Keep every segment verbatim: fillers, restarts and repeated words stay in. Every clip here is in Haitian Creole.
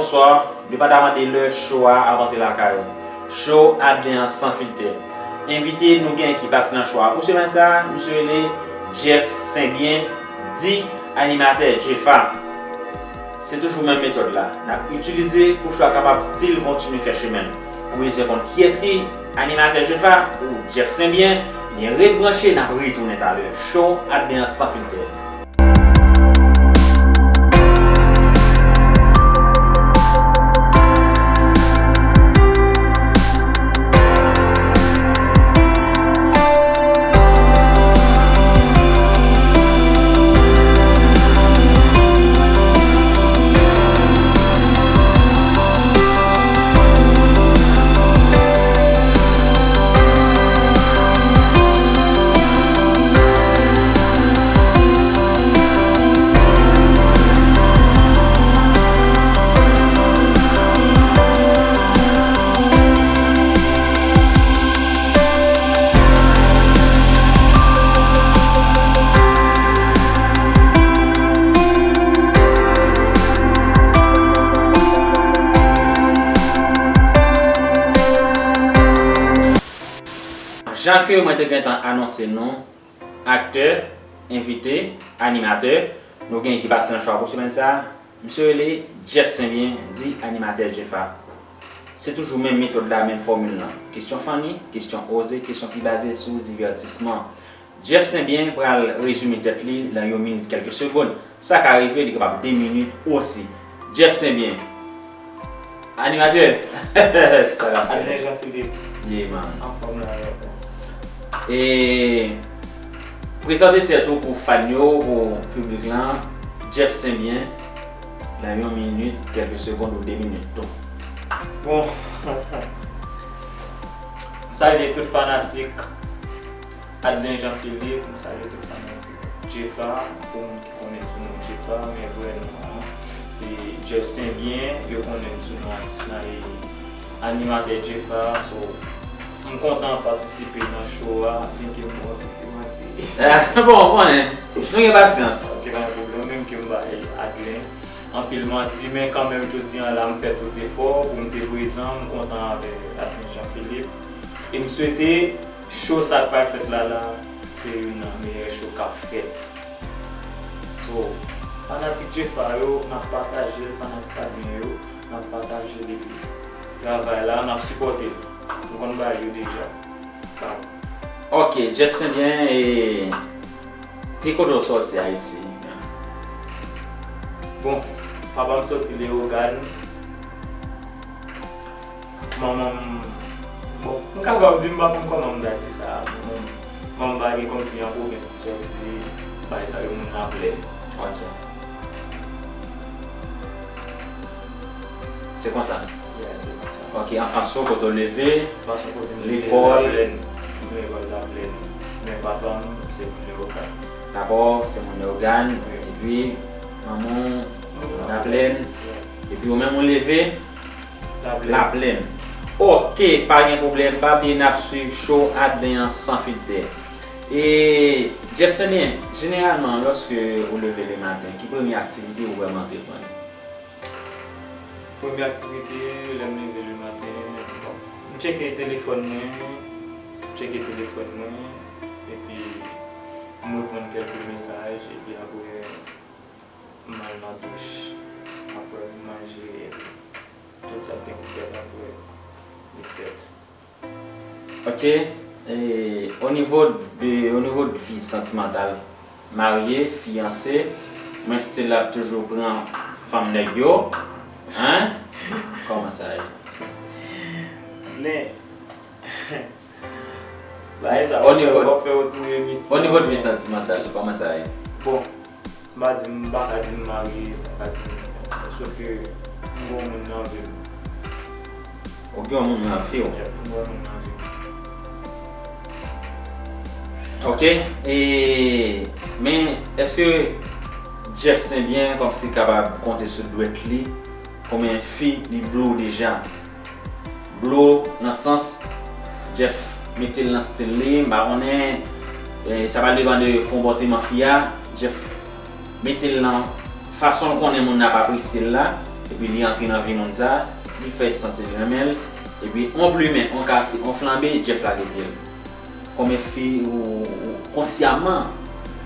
Bonswa, nou pa ta mande lè show a ap antre lakay ou. Show Adlen an san filtè. Envite nou gen ki pase nan show a pou semèn sa a, misye rele Jeff Senbyen, di animatè Jeffa. Se toujou menm metòd la n ap itilize pou show a kapab still kontinye fè chemen l. Ou bezwen konn kiyès ki animatè Jeffa ou Jeff Senbyen, ebyen ret branche, n ap retounen talè. Show Adlen an san filtè. Jan ke mwen te gentan anonse nou, aktè, envite, animatè, nou gen ki pase nan show a pou semèn sa a. Misye rele Jeff Senbyen, di animatè Jeffa. Se toujou menm metòd la, menm fòmil lan. Kesyon funny, kesyon oze, kesyon ki baze sou divètisman. Jeff Senbyen pral rezime tèt li nan yon minit kèlke segonn. Sa ka rive, li kapab de minit osi. Jeff Senbyen. Animatè. Sa k ap fèt? Adlen Jean Philippe. Yeah, man. Anfòm la, yo. E prezante tèt ou pou fan yo, pou piblik lan. Jeff Senbyen, nan yon minit, kèlke segonn ou de minit tou. Bon. M salye tout fanatik Adlen Jean Philippe, m salye tout fanatik Jeffa, pou moun ki konnen m sou non Jeffa, men vrè non an, se Jeff Senbyen, yo konnen m sou non atis la, e animatè Jeffa, so, m kontan patisipe nan show a, byenke m wè piti manti. Bon, ou konnen, nou gen pasyans. Ok, pa gen pwoblèm, menm ke m bay Adlen anpil manti, men kanmenm jodi an la, m fè tout efò pou m te prezan, m kontan avè Adlen Jean Philippe, e m swete show sa k pral fèt la la, se youn nan meyè show k ap fèt. So, fanatik Jeffa yo, n ap pataje l, fanatik Adlen yo, n ap pataje l, epi travay la, n ap sipòte l. M konn bagay yo deja. Bam. Ok, Jeff Senbyen, e ki kote w sòti Ayiti? Bon, papa m sòti Leyogàn. Manman m, bon, m kapab di m pa konn kòman m ta di sa. Manman m, manman m pa gen kòmsi yon pwovens ki sòti, bay sa yo moun Laplèn. Ok. Se konsa? Yeah, se konsa. Ok, anfans ou, kote w leve, Fason kote m leve, lekòl. Laplèn, m lekòl Laplèn. Men papa m, se moun Leyogàn. Papa w, se moun Leyogàn, wi, epi manman w, Laplèn. Yeah. Epi ou menm ou leve? Laplèn. Laplèn. Ok, pa gen pwoblèm. Pa bliye n ap swiv show Adlen an san filtè. E, Jeff Senbyen, jeneralman, lòske ou leve lematen, ki premye aktivite ou vrèman antreprann? Premye aktivite, lè m leve lematen, bon, m tcheke telefòn mwen, m tcheke telefòn mwen, epi m reponn kèlke mesaj, epi apre, m al nan douch. Apre, m manje, epi tout sa k gen pou fèt apre, li fèt. Ok, e, o nivo de, o nivo de vi santimantal, marye, fiyanse, men still ap toujou pran fanm nèg yo, hein? Kòman sa ye? Len, bagay sa, w ap fè, w ap fè w touye misye. O nivo de vi santimantal, kòman sa ye? Bon, m pa di, m pa ka di m marye, m pa ka di m, sòf ke m gen yon moun nan vi m. Ou gen yon moun nan vi w? Yep, m gen yon moun nan vi m. Ok, e, men èske Jeff Senbyen kòmsi kapab konte sou dwèt li konbyen fi li blow deja? Blow nan sans Jeff mete l nan stil li, m pa konnen, e, sa va depann de konpòteman fi a, Jeff mete l nan fason l konnen moun nan ap apresye l la, Epi li antre nan vi moun sa, li fè santi li renmen l, epi on plimen, on kase, on flanbe, Jeff lage pye l. Konbyen fi ou, ou konsyaman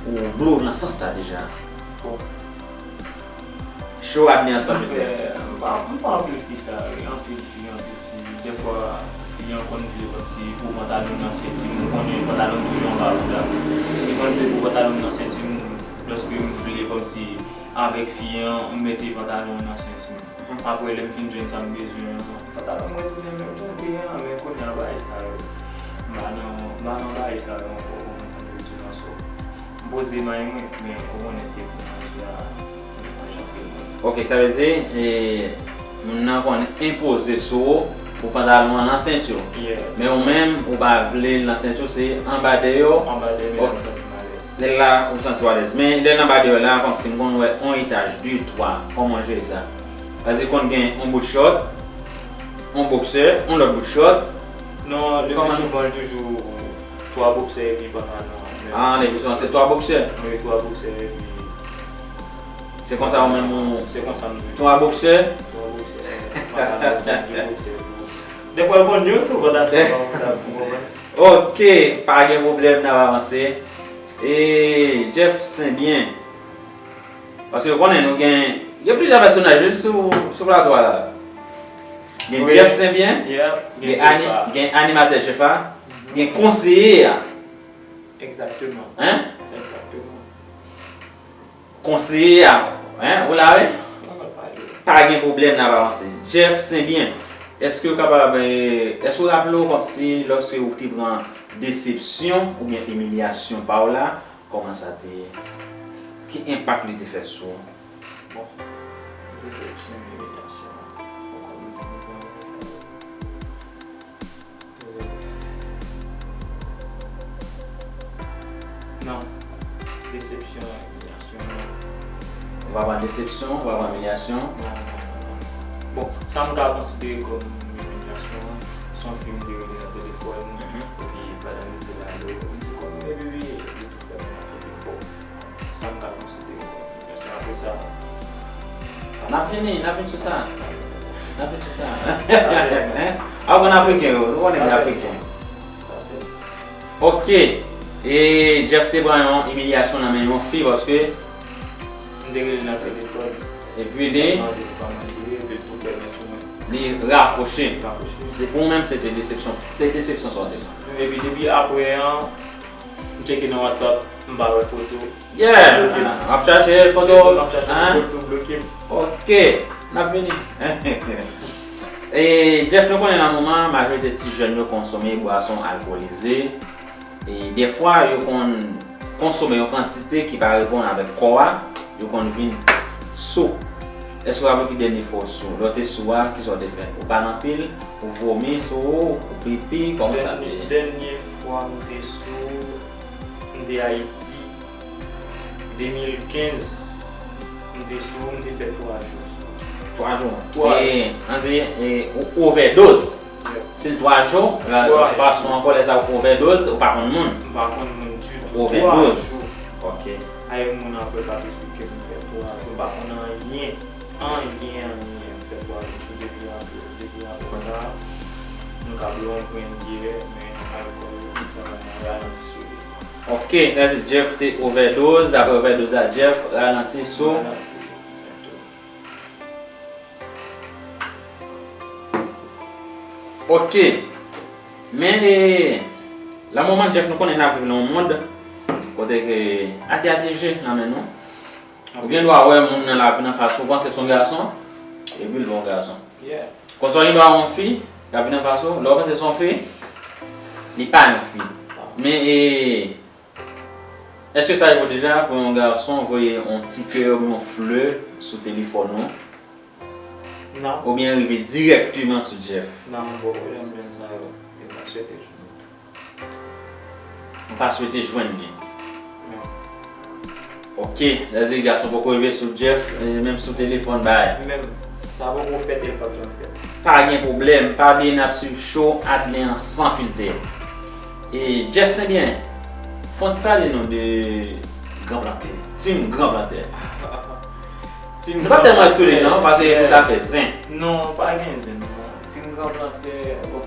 ou blow nan sans sa deja? Bon. Cho Adley ansanm. M fè, m pa, m fè anpil fi sa, wi, anpil fi, anpil fi. Dèfwa, fi an konn vle kòmsi pou pantalon nan senti m, ou konnen pantalon m toujou anba wout la. Li konn vle pou pantalon m nan senti m, lòske m vle kòmsi avèk fi an, m mete pantalon an nan senti m. Apre, lè m fin jwenn sa m bezwen an, pantalon m retounen menm jan l te ye an, men kounye a bagay sa yo, m pa nan, m pa nan bagay sa yo ankò, ou konprann sa m vle di w lan, so, m poze may mwen, men ou konnen se pou mwen la, mwen pa janm gen moun. Ok, sa vle di, e, moun nan konn enpoze sou ou pou pantalon an nan senti w. Yeah. Men ou menm, ou pa vle l nan senti w, se anba dèyè w. Anba dèyè m santi m alèz. Lè la, ou santi w alèz. Men lè l anba dèyè w la, kòmsi m konn wè on etaj, de, twa, kòman w jere sa? Sa vle di konn gen on bout chòt, on boksè, on lòt bout chòt. Non, le pli souvan, l toujou twa boksè epi pantalon an. Ah, le pli souvan se twa boksè? Wi, twa boksè epi. Se konsa ou menm ou. Se konsa m toujou. Twa boksè? Twa boksè. Pantalon, de boksè tou. Dèfwa, l konn youn tou, pantalon, pantalon, ou konprann? Ok, pa gen pwoblèm, n ap avanse. E Jeff Senbyen. Paske ou konnen nou gen, gen plizyè pèsonaj wi sou, sou plato a la. Gen Jeff Senbyen, gen ani-, gen animatè Jeff a, gen konseye a. Egzakteman. Hein? Egzakteman. Konseye a, hein, ou la wi? Pa gen pwoblèm, n ap avanse. Jeff Senbyen, èske w kapab, eh, èske w raple w kòmsi lòske ou te pran desepsyon oubyen imilyasyon pa w la, kòman sa te ye? Ki enpak li te fè sou ou? Bon, desepsyon, imilyasyon, fò kòm nou pran sa. Non. Desepsyon, imilyasyon, non. Ou pa pran desepsyon, ou pa pran imilyasyon? Non, non, non, non. Bon, sa m ka konsidere kòm imilyasyon an, se yon fi m te rele nan telefòn, epi pandan m te la, li di kòm, epi li tou fè m fè de bon. Sa m ka konsidere kòm imilyasyon. Apre sa, n ap vini, n ap vin sou sa. N ap vin sou sa. Sa se... Hein? A, ou konn afriken yo, nou konnen gen afriken. Sa se... Ok. E Jeff te pran yon imilyasyon nan men yon fi paske... M te rele l nan telefòn. Epi li... Mande l kòman li ye, epi l tou fèmen sou mwen. Li rakwoche. Li rakwoche. Se pou mwen, se te desepsyon. Se desepsyon sa w te pran. Epi depi apre an, m tcheke nan WhatsApp, m pa wè foto. Yeah, m ap chache foto. M ap chache foto, tou bloke m. Ok, n ap vini. E Jeff, nou konnen nan moman, majorite ti jèn yo konsome bwason alkolize. E dèfwa, yo konn konsome yon kantite ki pa reponn avèk kò a, yo konn vin sou. Èske w raple w ki dènye fwa w sou? Lè w te sou a, kisa w te fè? Ou pale anpil, ou vomi sou ou, ou pipi, kòman sa te ye? Dènye, dènye fwa m te sou, m te Ayiti, de mil kenz, m te sou, m te fè twa jou sou. Twa jou? Twa jou. E, ann di, e, ou ovèdoz. Yeah. Si l twa jou, la, twa jou. Bwason ankò, lè sa ou ovèdoz, ou pa konn moun. M pa konn moun ditou. Ou ovèdoz. Twa jou. Ok. A, yon moun apre k ap esplike m fè twa jou, m pa konn anyen. Anyen, anyen, m fè twa jou depi apre, depi apre sa, m ka bwè yon grenn byè, men alkòl, m fè yon ralanti sou li. Ok, sa se Jeff te ovèdoz, apre ovèdoz la, Jeff ralanti sou. Ralanti, egzakteman. Ok. Men, e, lan moman Jeff, nou konnen n ap viv nan yon mond kote ke atè a pyeje nan men nou. Ou gen dwa wè moun nan la vin anfas ou, ou panse se yon gason, epi l pa yon gason. Yeah. Konsa w gen dwa wè yon fi k ap vin anfas ou, lè w panse se yon fi, li pa yon fi. Men, e, èske sa rive w deja pou yon gason voye yon ti kè oubyen yon flè sou telefòn ou? Non. Oubyen rive dirèkteman sou Jeff? Non, m poko janm jwenn sa yo. E m pa swete jwenn. M pa swete jwenn li. Non. Ok, lèzili gason poko rive sou Jeff, e, menm sou telefòn bay. Menm, sa poko fèt e l p ap janm fèt. Pa gen pwoblèm, pa bliye n ap swiv show Adley an san filtè. E Jeff Senbyen, fè yon ti pale nou de Gran Plantè, Team Gran Plantè. Nou pa tèlman ret sou li non, paske pou ta fè zen. Non, pa gen zen non. Team Gran Plantè, bon,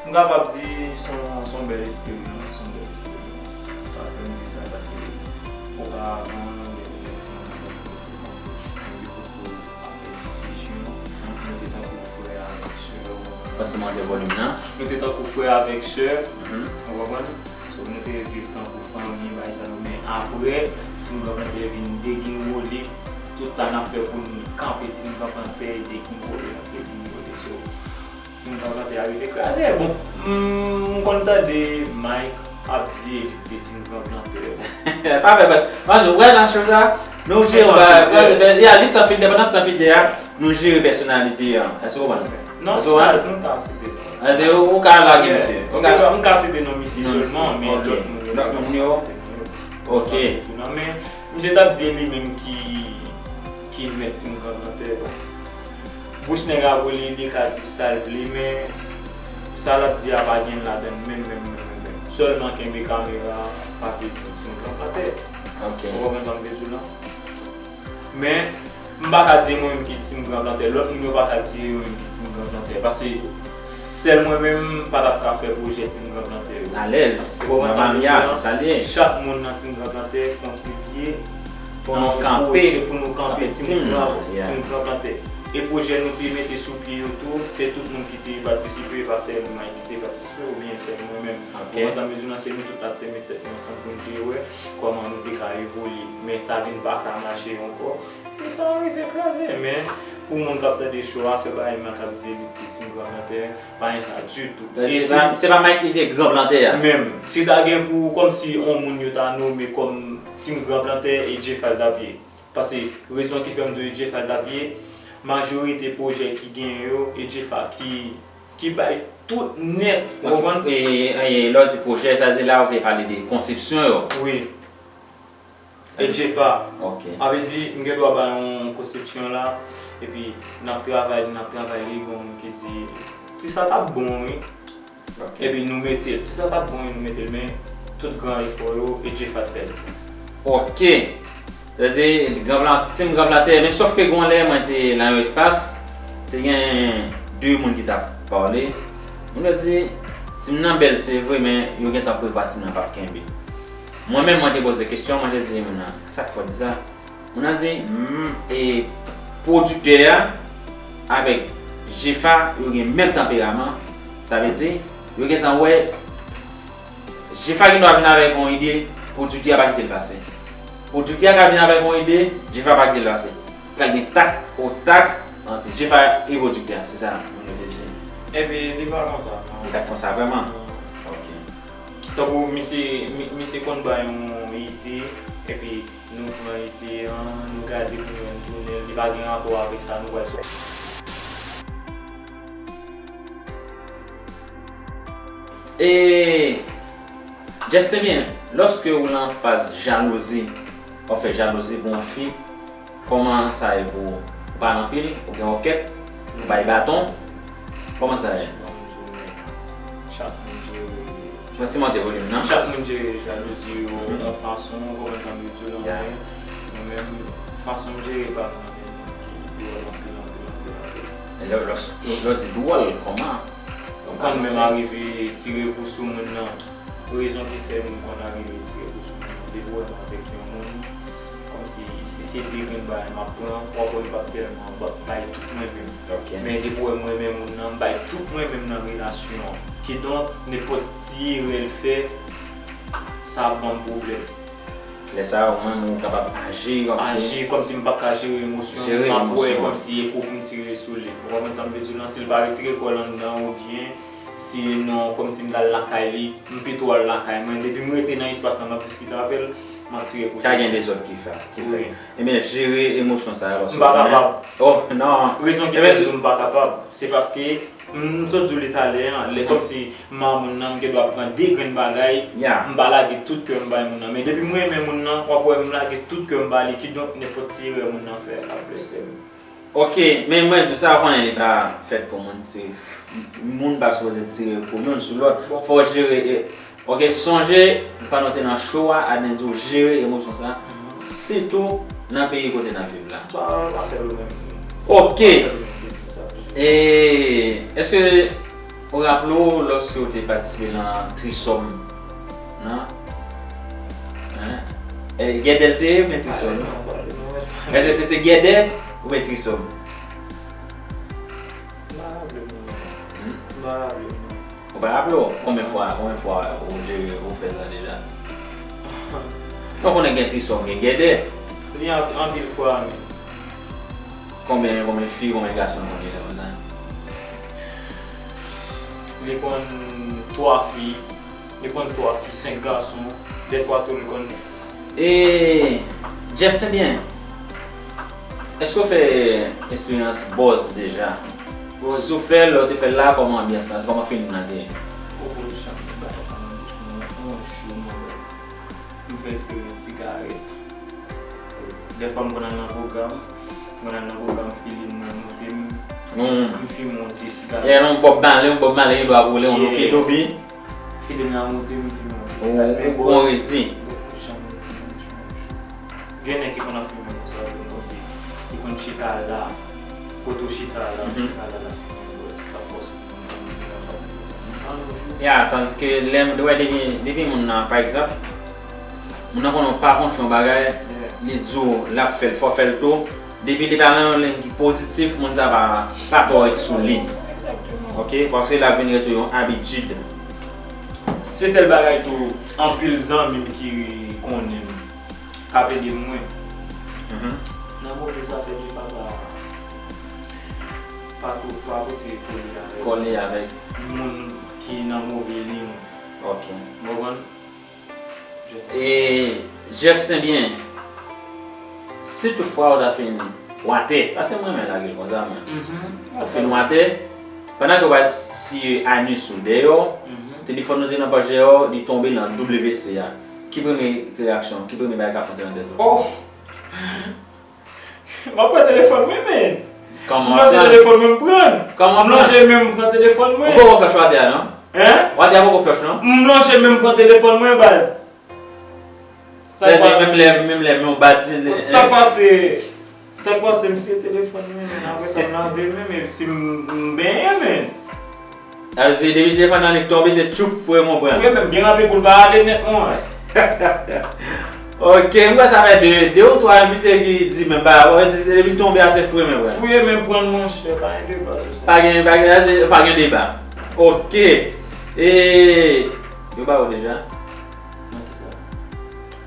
m kapab di se yon, se yon bèl eksperyans, se yon bèl eksperyans. Sa fè m di sa, paske oparavan, lè, lè m te nan Gran Plantè, kòmsi, nou te poko ap fè diskisyon, nou te tankou frè avèk sè. Pase monte volim nan. Nou te tankou frè avèk sè, ou konprann? So, nou te viv tankou fanmi, bagay sa yo, men apre, Team Gran Plantè vin degingole, tout sa n ap fè pou n kanpe Team Gran Plantè degingole, l ap degingole. So, Team Gran Plantè a rive kraze. Bon, m, m konn tande Mike ap di elit de Team Gran Plantè. Pa fè pès. Ann, wè nan show sa, nou jere yon bagay, ya, li san filtè, pandan san filtè a, nou jere pèsonalite an. Èske w konprann? Non, m ka, m ka site non. Èske ou ka lage misye? M ka site non misye sèlman, men lòt moun yo, m pa ka site non yo. Ok. Non, men misye t ap di e li menm ki, ki mèt Team Gran Plantè, bon. Bouch nèg a pou li, li ka di sa l vle, men sa l ap di a pa gen ladann menm, menm, menm, menm, menm. Sèlman kenbe kamera a, pa vle di Team Gran Plantè. Ok. Ou konprann sa m vle di w lan? Men, m pa ka di e mwen menm ki Team Gran Plantè, lòt moun yo pa ka di e yo menm ki Team Gran Plantè. Paske sèl mwen menm pa t ap ka fè pwojè Team Gran Plantè yo. Alèz, ou konprann sa m vle di w lan? Chak moun nan Team Gran Plantè kontribye pou nou kanpe, pou nou kanpe Team Gran, Team Gran Plantè. E pwojè nou te mete sou pye yo tou, se tout moun ki te patisipe, pa sèl Mike ki te patisipe, oubyen sèl mwen menm. Ou konprann sa m vle di w lan, se nou tout la te met tèt nou ansanm pou n te wè kòman nou te ka evolye. Men sa vin pa ka mache ankò. E sa rive kraze, men pou moun k ap tande show a, fè bagay Mike ap di elit de Team Gran Plantè, pa gen sa ditou. Se pa, se pa Mike ki te Gran Plantè a. Menm, si ta gen pou, kòmsi yon moun yo ta nome kòm Team Gran Plantè, e Jeffa l t ap ye. Paske rezon ki fè m di w e Jeffa l t ap ye, majorite pwojè ki genyen yo, e Jeffa ki, ki bay tout nèt, ou konprann? E, e, e, lè w di pwojè, sa vle di la ou vle pale de konsepsyon yo. Wi. E Jeffa. Ok. Sa vle di, m gen dwa bay yon konsepsyon la, epi n ap travay li, n ap travay li, gen yon moun ki di, ti sa t ap bon, wi. Ok. Epi nou mete l. Ti sa t ap bon, wi, nou mete l, men tout gran efò yo, e Jeffa t fè l. Ok. Sa vle di, Gran Plan-, Team Gran Plantè, men sòf ke gen yon lè, mwen te nan yon espas, te gen de moun ki t ap pale. Moun yo di, team nan bèl, se vre, men yo gentan prevwa team nan p ap kenbe. Mwen menm, mwen te poze kesyon, mwen te di moun nan, sa k fè w di sa? Moun nan di, m, e pwodiktè a avèk Jeffa, yo gen menm tanperaman. Sa vle di, yo gentan wè, Jeffa gen dwa vin avèk yon ide, pwodiktè a pa kite l pase. Pwodiktè a ka vin avèk yon ide, Jeffa pa kite l pase. Pral gen tak o tak ant Jeffa e pwodiktè a, se sa moun yo te di. Ebyen, li pa konsa, non. Li pa t konsa vrèman? Non. Ok. Tankou misye, mi-, misye konn bay yon ide, epi nou pran ide an, nou gade pou nou jwenn tounen l, li pa gen rapò avèk sa nou pral sòti. E, Jeff Sebyen, lòske ou nan faz jalouzi, w ap fè jalouzi pou yon fi, kòman sa ye pou ou? Ou pale anpil, ou gen wòkèt, ou bay baton, kòman sa ye? Bon, m di w, men, chak moun jere, chak moun jere jalouzi yo yon fason, ou konprann sa m vle di w lan, men mwen menm, fason m jere pa m nan, men moun ki dwòl anpil, anpil, anpil, anpil. E lè, lè, lè w di dwòl, kòman? Ou konn menm arive tire kou sou moun nan. Rezon ki fè moun konn arive tire kou sou moun nan, depi w wè m avèk yon moun, kòmsi, si se de grenn bagay m ap pran, w ap wè m p ap tèlman ba-, bay tout mwen menm. Ok. Men depi w wè m renmen moun nan, m bay tout mwen menm nan relasyon an. Kidonk, nenpòt ti erè l fè, sa ap ban m pwoblèm. Lè sa a, ou menm, ou kapab aji kòmsi. Aji kòmsi m p ap ka jere emosyon m, m ap wè kòmsi e kou pou m tire sou li. Ou konprann sa m vle di w lan? Si l pa retire kò l anndan oubyen, sinon, kòmsi m t al lakay li, m pito al lakay mwen. Depi m rete nan espas la, m ap diskite avè l, m ap tire kou sou li. Ka gen dezòd ki fè, ki fèt. Wi. Ebyen, jere emosyon sa a, paske. M pa kapab. Oh, non. Rezon ki fè m di w m pa kapab, se paske, m, m sot di w li talè a, lè kòmsi m a moun nan, m gen dwa pran de grenn bagay, m pa lage tout kè m bay moun nan. Men depi m renmen moun nan, w ap wè m lage tout kè m ba li, kidonk nenpòt ti erè moun nan fè ap blese m. Ok, men mwen di w sa, ou konnen li pa fèt pou moun, se moun pa sipoze tire kou youn sou lòt. Fò w jere, e, ok, sonje, pandan w te nan show a, Adnen di w jere emosyon sa. Sitou, Nan peyi kote n ap viv la. Pa, pa sèl ou menm. Ok. Pa sèl ou menm ki di sa. E, èske ou raple w lòske ou te patisipe nan trisòm nan? Hein? E, gèdè l te ye oubyen trisòm? Pale non, pale non. Èske se te gèdè oubyen trisòm? M pa raple m non. Hmm? M pa raple m non. Ou pa raple w konbyen fwa, konbyen fwa ou jere, ou fè sa deja? Non, konnen gen trisòm, gen gèdè. Li an-, anpil fwa, men. Konbyen, konbyen fi, konbyen gason l konn genyen konsa? Li konn twa fi, li konn twa fi, senk gason, dèfwa tou li konn. E, Jeff Saint Bien, èske w fè eksperyans bòz deja? Bòz. Si w fè l, lè w te fè l la, kòman anbyans lan, kòman feeling lan te ye? Poko janm gen bagay sa nan bouch mwen, yon jou non bòz. M fè eksperyans sigarèt. Dèfwa m konn al nan pwogram, m konn al nan pwogram, feeling mwen monte, m, m fimen yon de sigarèt. Yeah, non, Bob Marley, Bob Marley gen dwa boule yon oke dobi. Feeling lan monte, m fimen yon de sigarèt. Men bòz, poko janm gen yon jou. Gen nèg ki konn ap fimen konsa, kòmsi li konn chita la, kote w chita la, l ap chita la, l ap fimen bòz, l ap fòse pou moun nan mizik la, l ap fòse. Ya, tandike lè m wè depi, depi moun nan, pa egzanp, moun nan konnen w pa konn fè yon bagay, li di w l ap fè l, fò w fè l tou. Depi li pa nan yon liy ki pozitif, moun sa pa, pa twò ret sou li. Egzakteman. Ok, paske l ap vin rete yon abitid. Se sèl bagay tou, anpil zanmi m ki konnen m k ap ede mwen. Mhm. Nan move zafè, Jeff pa, pa, pa tou, pa pote kole avèk, kole avèk moun ki nan move liy. Ok. Ou konprann? E Jeff Saint Bien, si toutfwa ou ta fin watè, paske mwen renmen lage l konsa, mwen. Mhm. Ou fin watè, pandan ke w pa siye anis ou dèyè w, mhm, telefòn ou te nan pòch dèyè w, li tonbe nan W C a. Ki premye reyaksyon, ki premye bagay k ap monte nan tèt ou? Oh! M ap pran telefòn mwen, men. Kòman w ap pran? M lonje telefòn mwen, m pran l. Kòman w ap pran? M lonje men m pran telefòn mwen. Ou poko flòch watè a, non? Hein? Watè a poko flòch, non? M lonje men m pran telefòn mwen, baz. Sa k pase? Menm lè, menm lè men w bati, sa k pase? Sa k pase, m siye telefòn mwen, men apre sa, m lave men, men si m, m benyen, men. Sa vle di, depi telefòn nan li tonbe, se tchoup, fouye men w pran. Fouye men m, gen rapid pou l pa ale nèt, mwen. Ok, m kwè sa fè de, de ou twa envite ki di menm bagay. Bon, se, se depi l tonbe a, se fouye men w pran. Fouye men m pran, monchè, pa gen deba sou sa. Pa gen, pa gen, se, pa gen deba. Ok. E, yo ba ou deja? Nan kisa?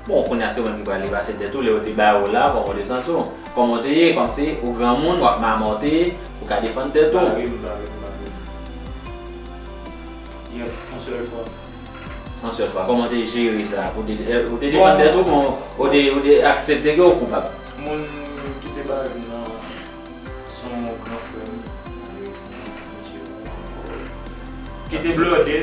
Bon, kounye a se ou menm ki prale pase tèt ou, lè yo te ba ou la, kòman w te santi w? Kòman w te ye? Kòmsi ou granmoun, w ap mamòte, ou ka defann tèt ou. Bare m, bare m, bare m. Yèp, yon sèl fwa. Yon sèl fwa. Kòman w te jere sa? Ou te, ou te defann tèt ou, bon, ou te, ou te aksepte ke w koupab? Moun ki te bare m nan, se yon gran frè m, malerezman, misye mouri ankò. Ki te blòdè.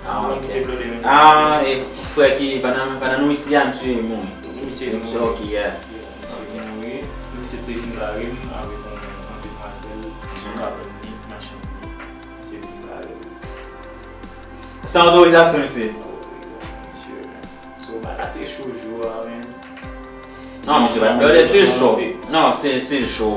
Ah, ok. Ki te blòdè menm. Ah, e frè ki, pandan, pandan nou isi a, misye mouri. Misye mouri. Ok, yeah. Misye mouri. Misye te vin bare m avèk yon, yon demwazèl sou kabann li, nan chanm li. Misye vin bare m. San otorizasyon misye? San otorizasyon misye, men. So, bagay la te cho jou a, men. Non, misye pa t blòdè, se l cho. Non, se, se l cho.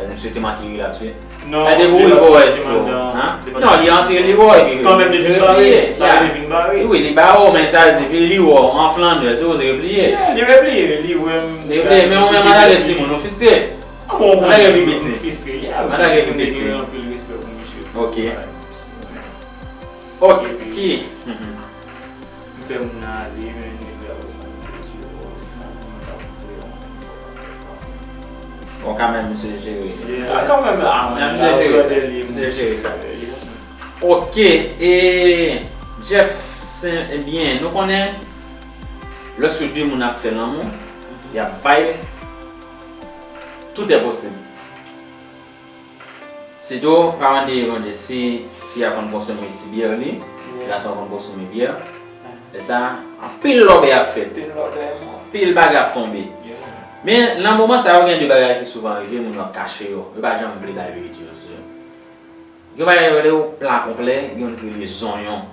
Misye te manke rilaks, wi. Non, li pa pase anndan. Non, li antre, li wè w, epi kanmenm li vin bare. Sa vle di li vin bare. Wi, li bare w, men sa vle di li wè w an flannè, se poze repliye. Yeah, li repliye, li wè m. Li repliye, men ou menm, an tanke timoun, ou fristre. An tanke pi piti. Fristre, yeah. An tanke pi piti. Gen anpil respè pou misye. Ok. Ok. M fè moun nan ale, men nèg la wè sa, misye di, "Oh, si m ap vin, m t ap montre w, men fòk m fè sa." Bon, kanmenm, misye jere. Yeah, kanmenm, ah, men misye jere sa. Misye jere sa. Ok, e Jeff, se, ebyen, nou konnen, lòske de moun ap fè lanmou, y ap vibe, tout est possible. Sitou, pa mande Bondye si fi a konn konsome ti byè li, gason an konn konsome byè. E sa, anpil lòbèy ap fèt. Anpil lòbèy, man. Anpil bagay ap tonbe. Men, nan moman sa yo, gen de bagay ki souvan rive, moun yo ap kache yo. Yo pa janm vle bay verite yo sou yo. Gen bagay yo rele yo pla konplè, gen youn ki rele zonyon.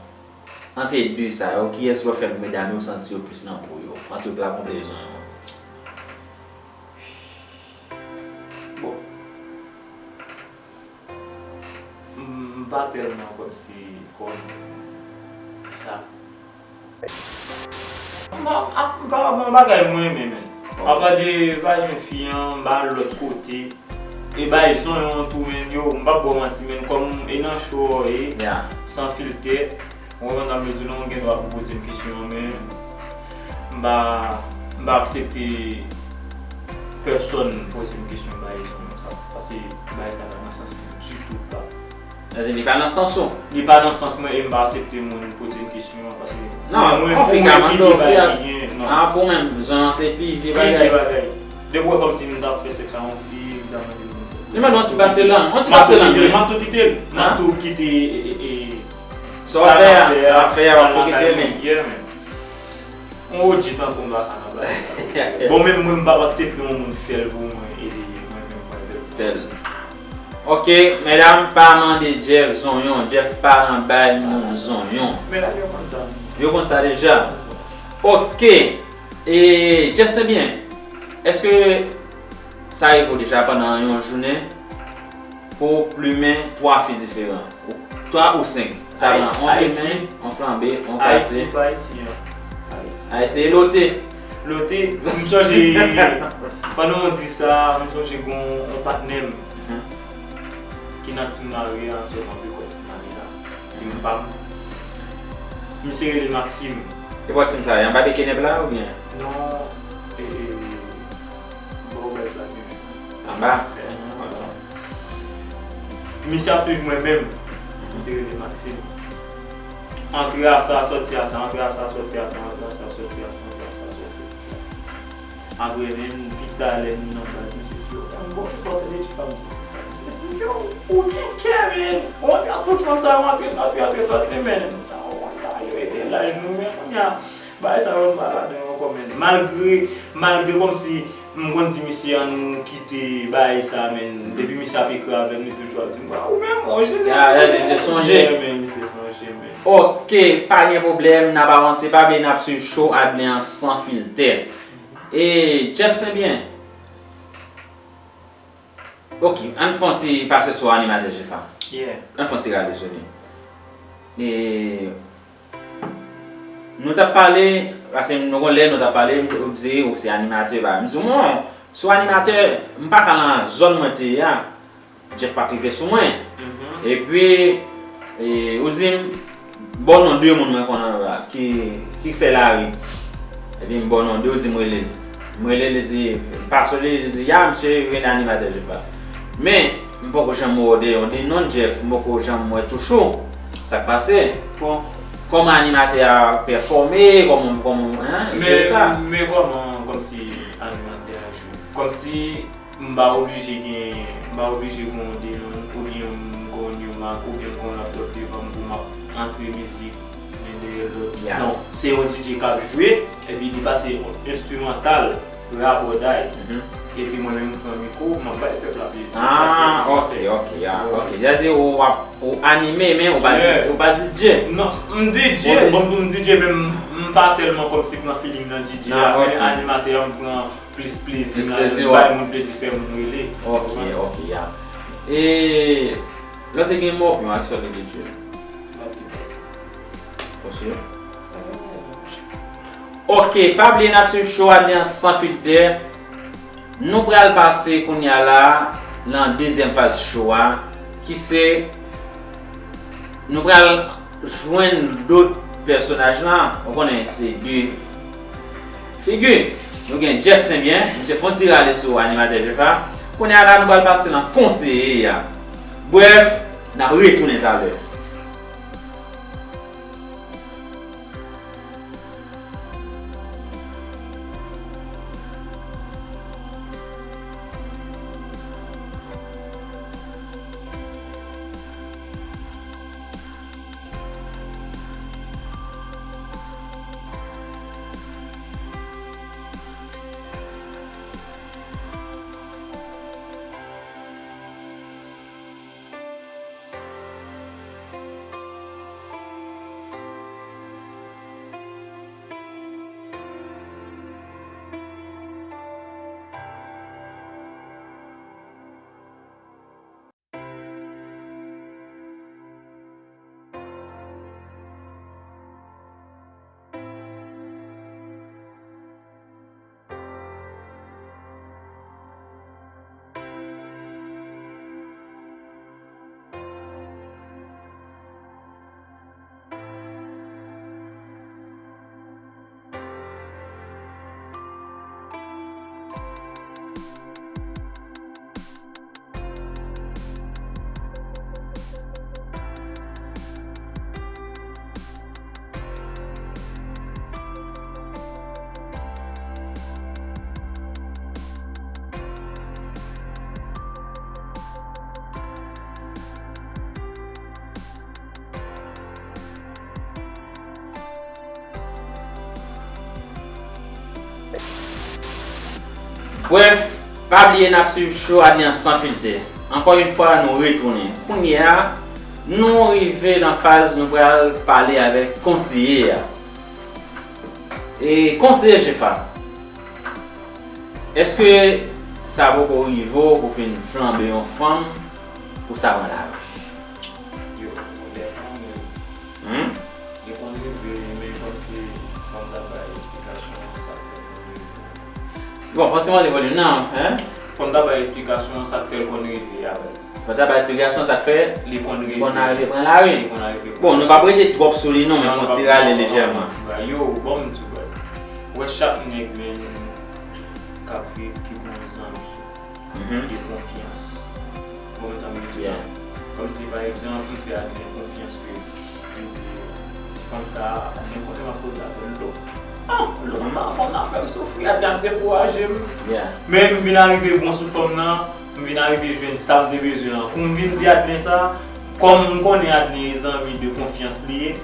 Ant de sa yo, kiyès ki fè medam yo santi yo plis nan po yo? Ant pla konplè e zonyon. Pa tèlman kòmsi kòm sa. M pa, m pa, m pa, m pa, bagay mwen renmen, men. Apa de vajen fi an, m pa al lòt kote. E bay zonyon tou, men, yo, m p ap ba w manti, men, kòm e nan show, e, san filtè. Ou konprann sa m vle di w, non, ou gen dwa pou poze m kesyon an, men m pa, m pa aksepte pèsonn poze m kesyon bay zonyon sa. Paske bay sa pa nan sans mwen ditou, pa. Sa di li pa nan sans ou? Li pa nan sans mwen e m pa aksepte moun poze m kesyon an, paske non, mwen, pou mwen, pi vye bagay ki gen, non. Ah, pou mwen, zonyon se pi vye bagay. Pi vye bagay. Depi w wè kòmsi m t ap fè sèks a yon fi, m t ap mande moun fè. Li mande yon ti pase lang, yon ti pase lang, wi. M ap tou kite l. M ap tou kite, e, e, e, sa w ap fè a, sa w ap fè a, w ap tou kite li. Yeah, man. Yon O G tankou m pa ka nan bagay sa. Bon, menm mwen, m p ap aksepte yon moun fè l pou mwen, e mwen menm mwen fè l pou mwen. Fè l. Ok, medam, pa mande Jeff zonyon. Jeff pa nan bay moun zonyon. Medam yo konn sa. Yo konn sa deja. Yo konn sa. Ok. E Jeff Saint-Bien, èske sa rive w deja pandan yon jounen pou w plimen twa fi diferan? Ou, twa ou senk. Sa pran yon plimen, yon flanbe, yon kase. Ayiti, pa isi an. Ayiti. Ayiti, e lote? Lote, m sonje, pandan w di sa, m sonje gon yon patnè m ki nan Team Mari a, sèlman piko Team Mari a, team pa m. Misye rele Maxime. Se bò team sa, anba de kenèp la oubyen? Non, e, e, bò bèz la byen. Anba? Eh, anba. Misye ap swiv mwen menm. Misye rele Maxime. Antre a sa, sòti a sa, antre a sa, sòti a sa, antre a sa, sòti a sa, antre a sa, sòti a sa. Apre, menm pita lè m nan baz, misye di, "Yo, M, bon, kisa w tande Jeff ap di konsa?" Misye di, "Yo, ou gen kè, men. Ou antre ak tout fanm sa yo, antre, sòti, antre, sòti, men." M di, "Oh, mwen ta yo ete laj nou, men kounye a, bagay sa yo, m pa ladan yo ankò, men." Malgre, malgre kòmsi m konn di misye an nou kite bagay sa, men depi misye ap ekri avè m, li toujou ap di m, "Wa, ou menm, ou jere." Ya, ya, misye sonje. Yeah, men misye sonje, men. Ok, pa gen pwoblèm, n ap avanse, pa bliye n ap swiv show Adley an san filtè. E Jeff Saint-Bien. Ok, ann fè yon ti pase sou animatè Jeff a. Yeah. Ann fè yon ti rale sou li. E nou t ap pale, paske nou gon lè nou t ap pale, ou di ou se animatè, ba, m di w, non, sou animatè, m pa ka nan zòn mwen te ye a. Jeff pa t rive sou mwen. Mhm. Epi, e, ou di m, ba w non de moun mwen konnen la, ki, ki fè lari. Epi m ba w non de, ou di m rele l. M rele l, li di, m pase li, li di, ya, misye rele animatè Jeff la. Men, m poko janm wè w de, yon de non Jeff, m poko janm wè touch ou. Sa k pase? Bon. Kòman animatè a pèfòme, kòman, kòman, hein, jwe sa? Men kòman, kòmsi animatè a jwe? Kòmsi M pa oblije gen, m pa oblije gen yon de non, oubyen m gen yon Numark, oubyen m gen yon laptop devan m pou m ap antre mizik, youn dèyè lòt. Ya. Non, se yon D J k ap jwe, epi li pase yon enstrimantal, rabòday. Mhm. Epi mwen menm m pran mikwo, m ap bay pèp la plezi. Ah, ok, ok, ya, ok. Sa di ou ap, ou anime, men ou pa di, ou pa D J. Non, m D J, bon, m di w m D J, men m, m pa tèlman kòmsi pran feeling nan D J a, men animatè a m pran plis plezi nan bay moun plezi, fè moun rele. Ok, ok, ya. E lè w te gen Mòpyon ak Sòl Ededyè? Mòpyon. Ou si? Ok, pa bliye n ap swiv show a li an san filtè. Nou pral pase kounye a la nan dezyèm faz show a, ki se nou pral jwenn dòt pèsonaj lan, ou konnen se de figi. Nou gen Jeff Senbyen, misye fè yon ti rale sou animatè Jeff a. Kounye a la, nou pral pase nan konseye a. Brèf, n ap retounen talè. Brèf, pa bliye n ap swiv show Adlyan San Filtè. Ankò yon fwa, nou retounen. Kounye a, nou rive nan faz nou pral pale avèk konseye a. E konseye Jefa, èske sa poko rive w pou fin flanbe yon fanm pou sa pran lari? Yo, lè fanm, hmm? Li konn rive, men kòmsi fò m ta bay eksplikasyon an, sa fè l konn rive. Bon, fò w ti monte volim nan, hein? Fò m ta bay eksplikasyon an, sa k fè l konn rive a baz. Fò w ta bay eksplikasyon sa k fè li konn rive. Li konn rive pran lari. Li konn rive pran lari. Bon, nou p ap rete twòp sou li non, men fò w ti rale lejèman. Yo, bon, m di w baz. Ou wè chak nèg, men, k ap viv, ki gon zanmi de konfyans. Ou konprann sa m vle di la? Kòmsi, pa egzanp, m fè Adley konfyans ke m di, ti fanm sa a, Adley konnen m ap pote avè l lòt. Ah, lòt nan, fanm nan fè m soufri, Adley ap dekouraje m. Men m vin arive bon sou fanm nan, m vin arive jwenn sa m te bezwen an. Kou m vin di Adley sa, kòm m konnen Adley e zanmi de konfyans li ye,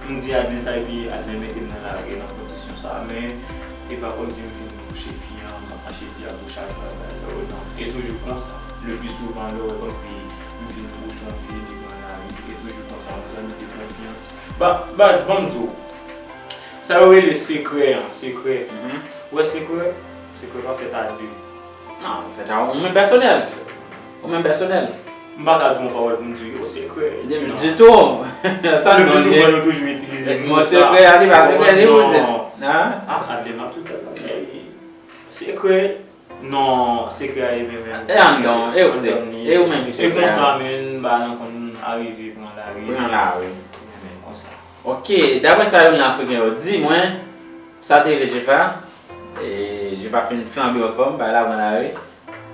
m di Adley sa epi Adley mete m nan lari nan kondisyon sa. Men e pa kòmsi m vin touche fi an, m ap mache di a bouch a bagay sa yo, non. E toujou konsa. Le pli souvan, lè w wè kòmsi m fin bouch yon fi, li pran lari, e toujou konsa, yon zanmi de konfyans. Ba, baz, ban m di w. Sa yo rele sekrè an, sekrè. Ou wè sekrè? Sekrè pa fèt a de. Non, li fèt a ou menm pèsonèl. Ou menm pèsonèl. M pa ka di yon pawòl pou m di yo sekrè. Ditou. Sa le pli souvan yo toujou itilize mo sekrè a, li pa sekrè, li pou di. Ah, Adley, m ap tout bagay. Sekrè. Non, sekrè a e menm menm. E anndan, e ou se, e ou menm ki sekrè a. E konsa, men, bagay lan konn arive pran lari. Pran lari. Men, men, konsa. Ok, daprè sa youn nan Afriken yo di mwen, sa te rive Jefa, e, Jefa fin flanbe yon fanm, bagay la pran lari,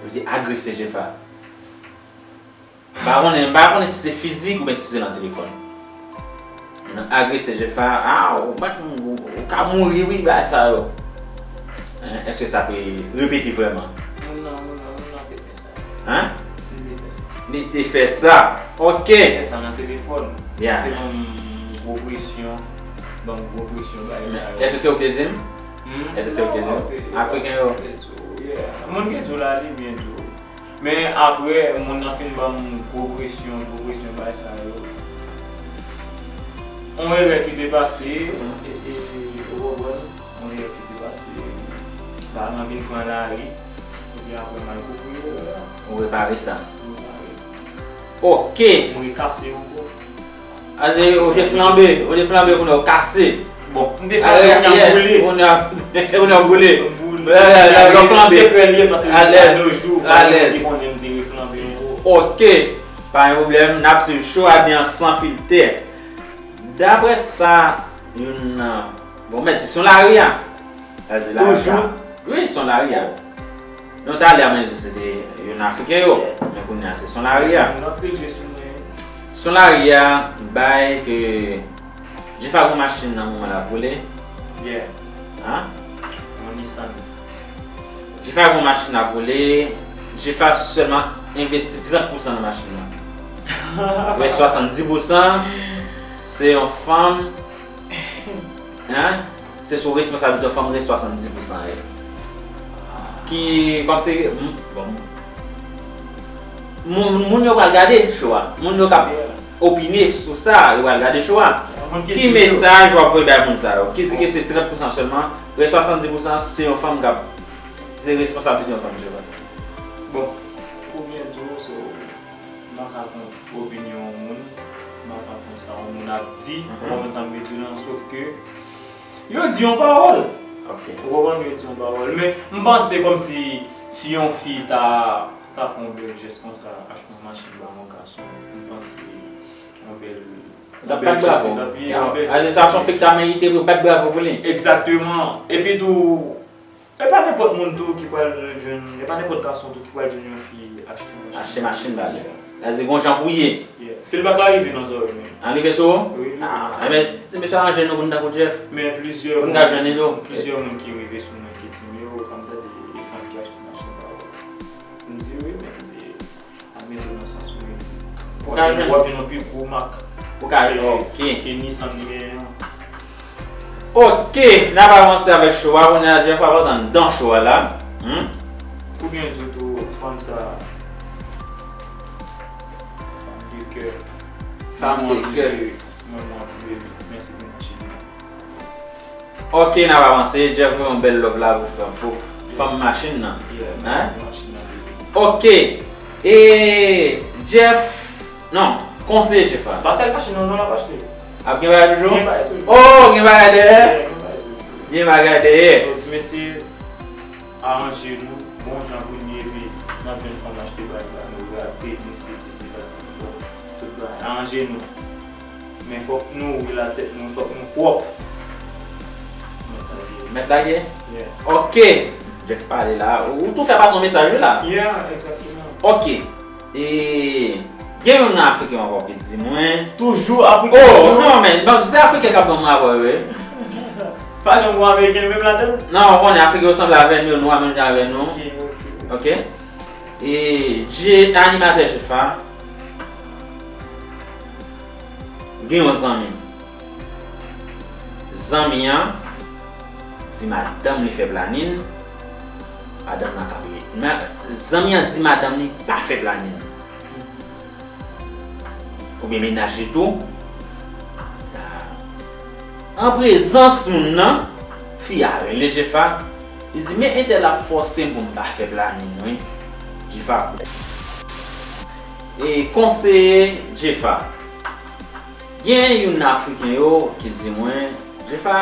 yo di agrese Jefa. M pa konnen, m pa konnen si se fizik oubyen si se nan telefòn. Nan agrese Jefa, a, ou mèt, ou, ou ka mouri wi, bagay sa yo. Hein, èske sa te repete vrèman? Moun nan, moun nan, moun nan te fè sa. Hein? Li te fè sa. Li te fè sa. Ok. Li te fè sa nan telefòn. Yeah. Li te ban m gwo presyon. Ban m gwo presyon, bagay sa yo. Men èske se ou ki te di m? Hmm? Èske se ou ki te di m? Non, te, Afriken yo. Te di w, yeah. Moun ki di w la, li byen di w. Men apre, moun nan fin ban m gwo presyon, gwo presyon, bagay sa yo. Yon erè ki te pase, e, e, ou konprann? Yon erè ki te pase, bagay lan vin pran lari, epi apre m al kouvri erè a. Ou repare sa. M repare. Ok. M rekase ankò. A se ou te flanbe, ou te flanbe kounye a ou kase. Bon, m te flanbe, kounye a m boule. Kounye a, kounye a w boule. M boule. Lè w flanbe. Sekrè li ye, paske alèz, alèz. Ki konnen m te reflanbe ankò. Ok, pa gen pwoblèm, n ap swiv show Adley an san filtè. Daprè sa youn nan, bon, mèt di se yon lari a. Toujou. Wi, se yon lari a. Non, talè a, men se te youn Afriken yo. Men kounye a, se son lari a. Moun ap pil je sou mwen. Son lari a bay ke Jefa gon machin nan moman l ap boule. Yeah. Hein? Yon Nissan. Jefa gon machin ap boule. Jefa sèlman envesti trant pousan nan machin nan. Rès swasanndis pousan, se yon fanm. Hein? Se sou responsablite fanm rès swasanndis pousan ye. Ki, kòmsi, m-, bon. Moun, moun yo pral gade show a. Moun yo k ap opine sou sa, yo pral gade show a. Ki mesaj w ap voye bay moun sa yo? Ki di ke se trant pousan sèlman, rès swasanndis pousan se yon fanm k ap, se responsablite yon fanm, je pense. Bon, pou byen di w, so, m pa ka kont opinyon yon moun, m pa ka kont sa yon moun ap di, ou konprann sa m vle di w lan, sof ke yo di yon pawòl. Ok. Ou konprann, yo di yon pawòl. Men, m panse kòmsi, si yon fi ta, ta fè yon bèl jès konsa, achte yon machin ba yon gason, m panse yon bèl, yon bèl jès li t ap ye, yon bèl jès. Sa se yon fi ki ta merite pou bat bravo pou li. Egzakteman. Epi tou, e pa nenpòt moun tou ki pral jwenn, e pa nenpòt gason tou ki pral jwenn yon fi achte yon machin. Achte machin ba li. Sa se gon jan pou ye. Yeah. Fil pa ka rive nan zòrèy men. An rive sou ou? Wi, li rive. Ah, enben, ti mesye aranje nou pou n tankou Jeff. Men plizyè moun, plizyè moun ki rive sou mwen ki di m, yo, pa m tande e fanm ki achte machin ba ou. M di wi, men m di, admeton nan sans mwen. Ou ka jwenn, w ap jwenn yon pi gwo mak ke, ke Nissan genyen an. Ok, n ap avanse avèk show a. Kounye a, Jeff ap antre anndan show a la. Hmm? Ou byen di tou, fanm sa, fanm de kè. Fanm de kè. Mwen, mwen, mwen, mèsi pou machin nan. Ok, n ap avanse. Jeff voye yon bèl love la pou fanm, pou fanm machin nan. Yeah, Hein? Mèsi pou machin nan. Ok. E Jeff, non, konseye Jeff a. Pa sèl machin nan, non, l ap achte. Ap gen bagay toujou? Gen bagay toujou. Oh, gen bagay dèyè? Yeah, gen bagay toujou. Gen bagay dèyè. So, ti mesye, aranje nou, bon jan pou n ye, epi n ap jwenn fanm achte bagay ba nou, rate, ni si, si, si, paske nou tout bagay. Aranje nou. Men fòk nou ouvri latèt nou, fòk nou pwòp. Mèt lage. Mèt lage? Yeah. Ok. Jeff pale la. Ou tou fè pase yon mesaj wi la. Yeah, egzakteman. Ok. E gen yon Afriken ankò ki di mwen. Toujou Afriken. Oh, non, men, bon, se Afriken k ap ban mwen apre, wi. Pa janm gon Ameriken menm ladan l? Non, ou konnen Afriken yo sanble avè nou, yo nwa menm jan avè nou. Ok, ok. Ok? E je animatè Jeff a gen yon zanmi. Zanmi an di madanm li fè planin, madanm nan kanpe. Men, zanmi an di madanm li pa fè planin. Oubyen mennaj li tou. An prezans moun nan, fi a rele Jeff a, li di, men entèl ap fòse m pou m pa fè planin, wi. Jeff a. E konseye Jeff a. Gen youn nan Afriken yo ki di mwen, Jeff a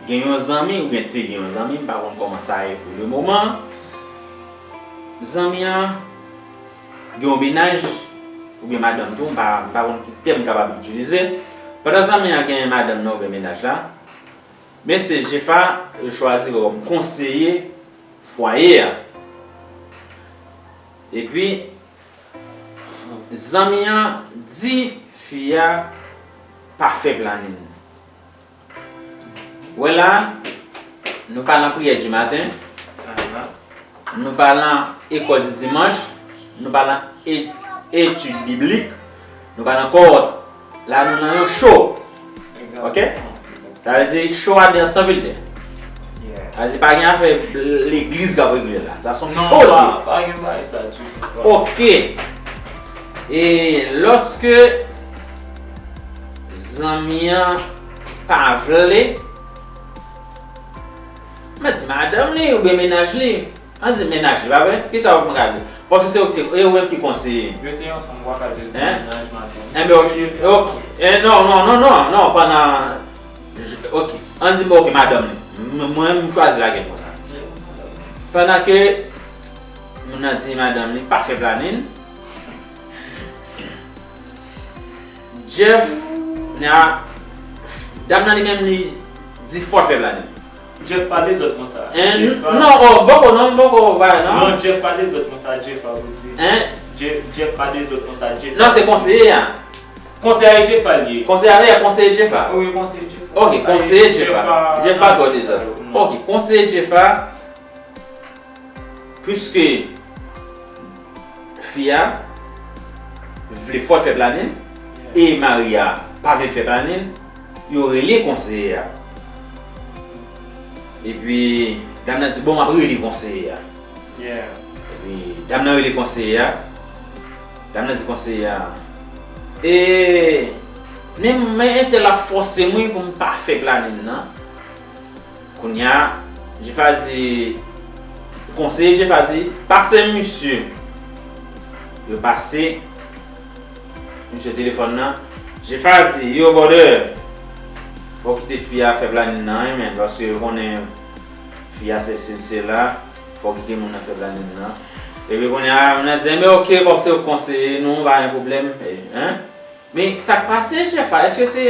gen yon zanmi, oubyen te gen yon zanmi, m pa konn kòman sa ye pou le moman. Zanmi an gen yon mennaj, oubyen madanm tou, m pa, m pa konn ki tèm m kapab itilize. Pandan zanmi an gen madanm nan oubyen mennaj la, men se Jeff a yo chwazi kòm konseye fwaye a. Epi, zanmi an di fi a pa fè planin. Wè la, nou pa nan priyè di maten, nou pa nan ekòl di dimanch, nou pa nan e- etid biblik, nou pa nan kòwòt. La nou nan yon cho. Ok? Sa vle di cho a dedan san filtè. Sa vle di pa gen afè legliz k ap regle la. Sa se yon cho li ye. Pa gen bagay sa ditou. Ok. E lòske zanmi an pa vle, mwen di madanm li oubyen mennaj li, an di mennaj li, pa vre? Kisa w mwen ka di? Paske se ou ki te, e ou menm ki konseye. Yo te ansanm, ou pa ka di l te Hein? mennaj madanm. Enben, ok, ok. Eh, non, non, non, non, non, pandan, ok, an di m, ok, madanm li. M- Mwen, m chwazi lage l konsa. Pandan ke moun nan di madanm li pa fè planin, Jeff, na, dam nan li menm li di fò l fè planin. Jeff pa dezòd konsa. Hein? Non, oh, bòkò non, bòkò pa non. Non, Jeff pa dezòd konsa, Jeff a pou di. Hein? Jeff, Jeff pa dezòd konsa, Jeff. Non, se konseye a. Konseye a Jeff a li ye. Konseye a, konseye Jeff a. Wi, konseye Jeff. Ok, konseye Jeff a. Jeff pa twò dezòd. Ok, konseye Jeff a. Piske fi a vle fò l fè planin e mari a pa vle fè planin, yo rele konseye a. Epi dam nan di, bon, m ap rele konseye a. Epi dam nan rele konseye a. Dam nan di konseye a, e men, men entèl ap fòse mwen pou m pa fè planin nan. Kounye a, Jeff a di, konseye Jeff a di, pase misye. Yo pase misye telefòn nan. Jeff a di, yo brother, fò w kite fi a fè planin nan, wi, men, paske yo konnen fi a se sesi sela, fò w kite moun nan fè planin nan. Epi kounye a, moun nan di, enben ok, kòm se ou k konseye nou, pa gen pwoblèm, hein? Men sa k pase, Jeff a, èske se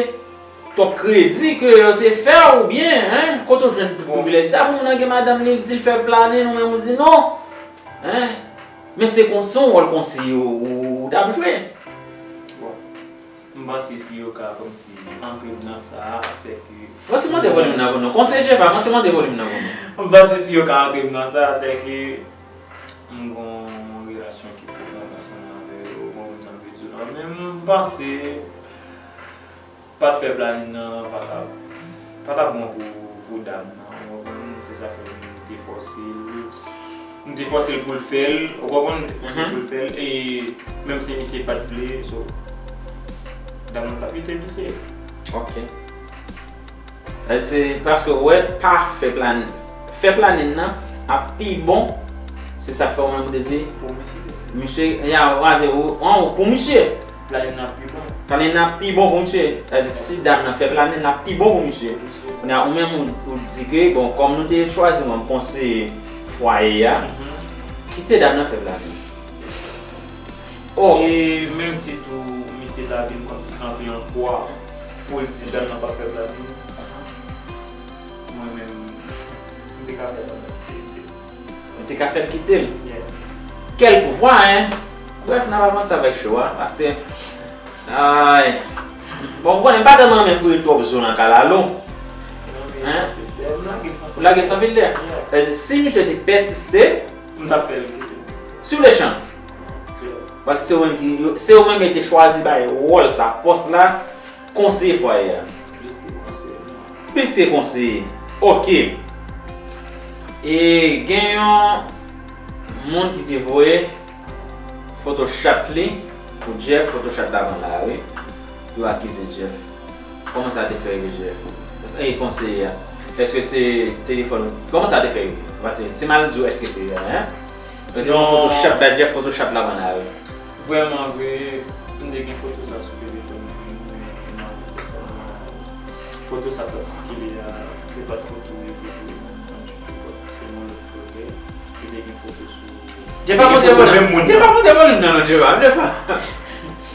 twòp kredi ke yo te fè w oubyen, hein, kote w jwenn tout privilèj sa pou moun nan gen madanm li, li di l fè planin, ou menm ou di non? Hein? Men se konsa yon wòl konseye ou, ou t ap jwe. Bon, m panse si yo ka kòmsi antre m nan sa, sèke Mwen ti monte volim nan pou nou. Konseye Jeff a, mwen ti monte volim nan pou nou. M panse si yo ka antre m nan sa, sèke m gon relasyon ki pwofon ansanm avè yo, bon, m nan bezwen nan, men m panse pa t fè planin nan pa t ap, pa t ap bon pou, pou dam nan, ou konprann? Se sa fè m te fòse l. M te fòse l pou l fè l, ou konprann, m te fòse l pou l fè l, e menm si misye pa t vle, so, dam nan t ap kite misye. Ok. Se paske ou wè, pa fè planin. Fè planin nan ap pi bon, se sa k fè ou menm ou te di. Pou misye. Misye, ya, raze ou, an, pou misye. Planin nan pi bon. Planin nan pi bon pou misye. Sa vle di, si dam nan fè planin nan pi bon pou misye. Pou misye. Kounye a, ou menm, ou, ou di ke, bon, kòm nou te chwazi mwen konseye fwaye a, kite dam nan fè planin. Oh. E menm si tou, misye ta vin kòmsi kanpe an kwa pou l di dam nan pa fè planin, mwen menm, m te ka fè dam nan kite l. Ou te ka fè l kite l. Yeah. Kèl pouvwa, en! Brèf, n ap avanse avèk show a, paske, ay. Bon, ou konnen m pa tèlman renmen foure twòp zo nan kalalou. Hein? Ou lage l san filtè. Yeah. Sa vle di, si misye te pèsiste, m t ap fè l kite. Sou le chan. Yeah. Paske se ou menm ki, se ou menm ki te chwazi bay wòl sa, pòs la, konseye fwaye a. Plis ke konseye. Plis ke konseye. Ok. E gen yon moun ki te voye foto chat li pou Jeff, foto chat la pran lari. Yo akize Jeff. Kòman sa te fè rive Jeff? E konseye a. Èske se telefòn? Kòman sa te fè rive? Paske se mal di w èske se, hein? Yo te pran foto chat la, Jeff, foto chat la pran lari. Vrèman vre, m te gen foto sa sou telefòn mwen, men nan telefòn mwen, foto sa t ap sikile a, se pa t foto yo te voye nan, nan TikTok, se yon lòt kote, yo te gen foto sou. Jeff, monte volim. Jeff, monte volim nan, non, Jeff, Jeff.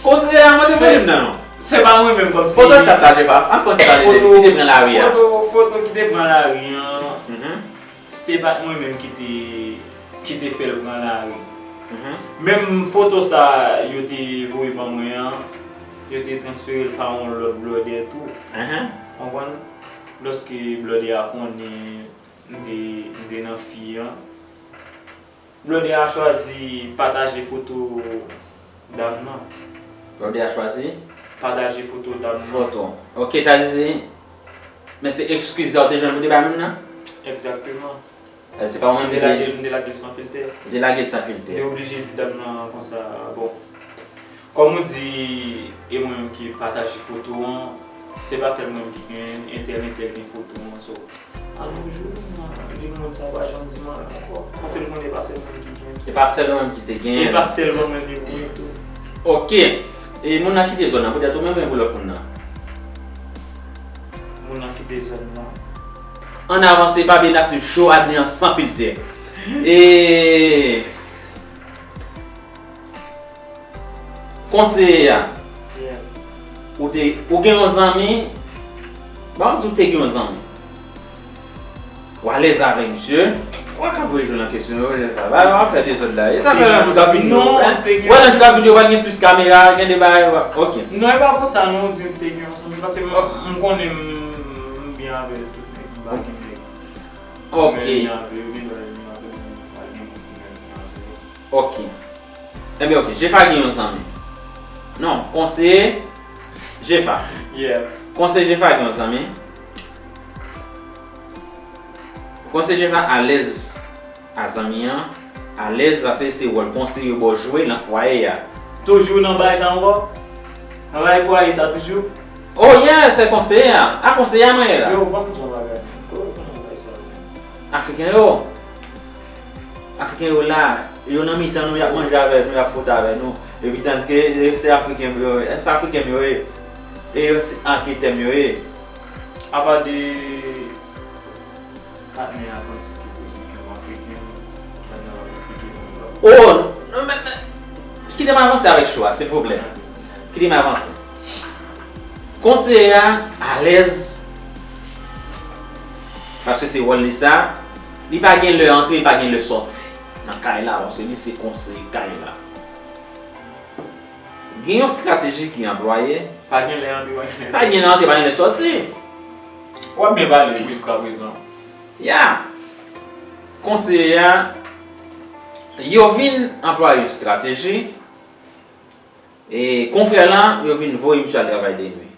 Konseye a, monte volim nan, non. Se pa mwen menm kòmsi. Foto chat la, Jeff, an fè ti pale de li, ki te pran lari a. Foto, foto ki te pran lari an. Se pa t mwen menm ki te, ki te fè l pran lari. Menm foto sa yo te voye ban mwen an, yo te transfere l pa yon lòt blòdè tou. Konprann? Lòske blòdè a konnen m te, m te nan fi an, blòdè a chwazi pataje foto dam nan. Blòdè a chwazi? Pataje foto dam nan. Foto. Ok, sa di, men se eskiz sa ou te jwenn pou te bay moun nan? Egzakteman. Eh, se pa ou menm ki te lage l, m te lage l san filtè. Ou te lage l san filtè. M te oblije di dam nan konsa, bon. Kòm ou di, e mwen menm ki pataje foto an, se pa sèl mwen menm ki gen, entèl, entèl gen foto an, so. A nos jours, li moun sa pa janm di m anyen ankò. Paske m konnen e pa sèl mwen ki gen. E pa sèl ou menm ki te gen. E pa sèl mwen mwen te voye tou. Ok. E moun nan kite zòn nan, poutèt ou menm oubyen pou lòt moun nan? Moun nan kite zòn nan. Ann avanse, pa bliye n ap swiv show Adrian san filtè. E konseye a. Ou te, ou gen yon zanmi, ban m di w te gen yon zanmi. Ou alèz avèk misye. Ou pa ka voye jwe nan kesyon yo, Jefa. Ba, w ap fè dezòd la. E sa fè nan jou k ap vini yo, hein? Wè, nan jou k ap vini yo, pral gen plis kamera, gen de bagay, ok. Non, e pa pou sa, non, m di m te gen yon zanmi. Paske m, m konnen m, m byen avè tout nèg, m pa gen nèg. Ok. Mwen byen avè yo, gen dwa yo byen avè m, pa gen moun ki byen avè yo. Ok. Ebyen, ok, Jefa gen yon zanmi. Non, konseye Jefa. Yeah. Konseye Jefa gen yon zanmi. Konseye Jefa alèz a zanmi an, alèz paske se wòl konseye yo ba w jwe nan fwaye a. Toujou nan bagay sa ankò? Nan bagay fwaye sa toujou? Oh yeah, se konseye a. A konseye a mwen ye la. Yo, ban m di yon bagay. Kote w konn bagay sa yo menm? Afriken yo. Afriken yo la, yo nan mitan nou, y ap manje avè nou, y ap fwote avè nou. Epi tandike se Afriken yo ye, se Afriken yo ye. E yo se anketè m yo ye. Apa de patnè a kòmsi ki poze kè w Afriken, patnè a Afriken. Oh, non, men, men, kite m avanse avèk show a, silvouplè. Kite m avanse. Konseye a alèz, paske se wòl li sa. Li pa gen lè antre, li pa gen lè sòti nan kay la, paske li se konseye kay la. Gen yon estrateji ki anplwaye. Pa gen lè antre, pa gen lè sòti. Pa gen lè antre, pa gen lè sòti. W ap byen pale wi jiskaprezan. Ya. Konseye a, yo vin anplwaye yon estrateji. E konfrè lan, yo vin voye misye al travay de nwi.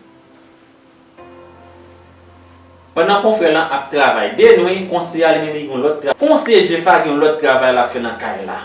Pandan konfrè lan ap travay de nwi, konseye a li menm li gen yon lòt travay. Konseye Jefa gen yon lòt travay l ap fè nan kay la.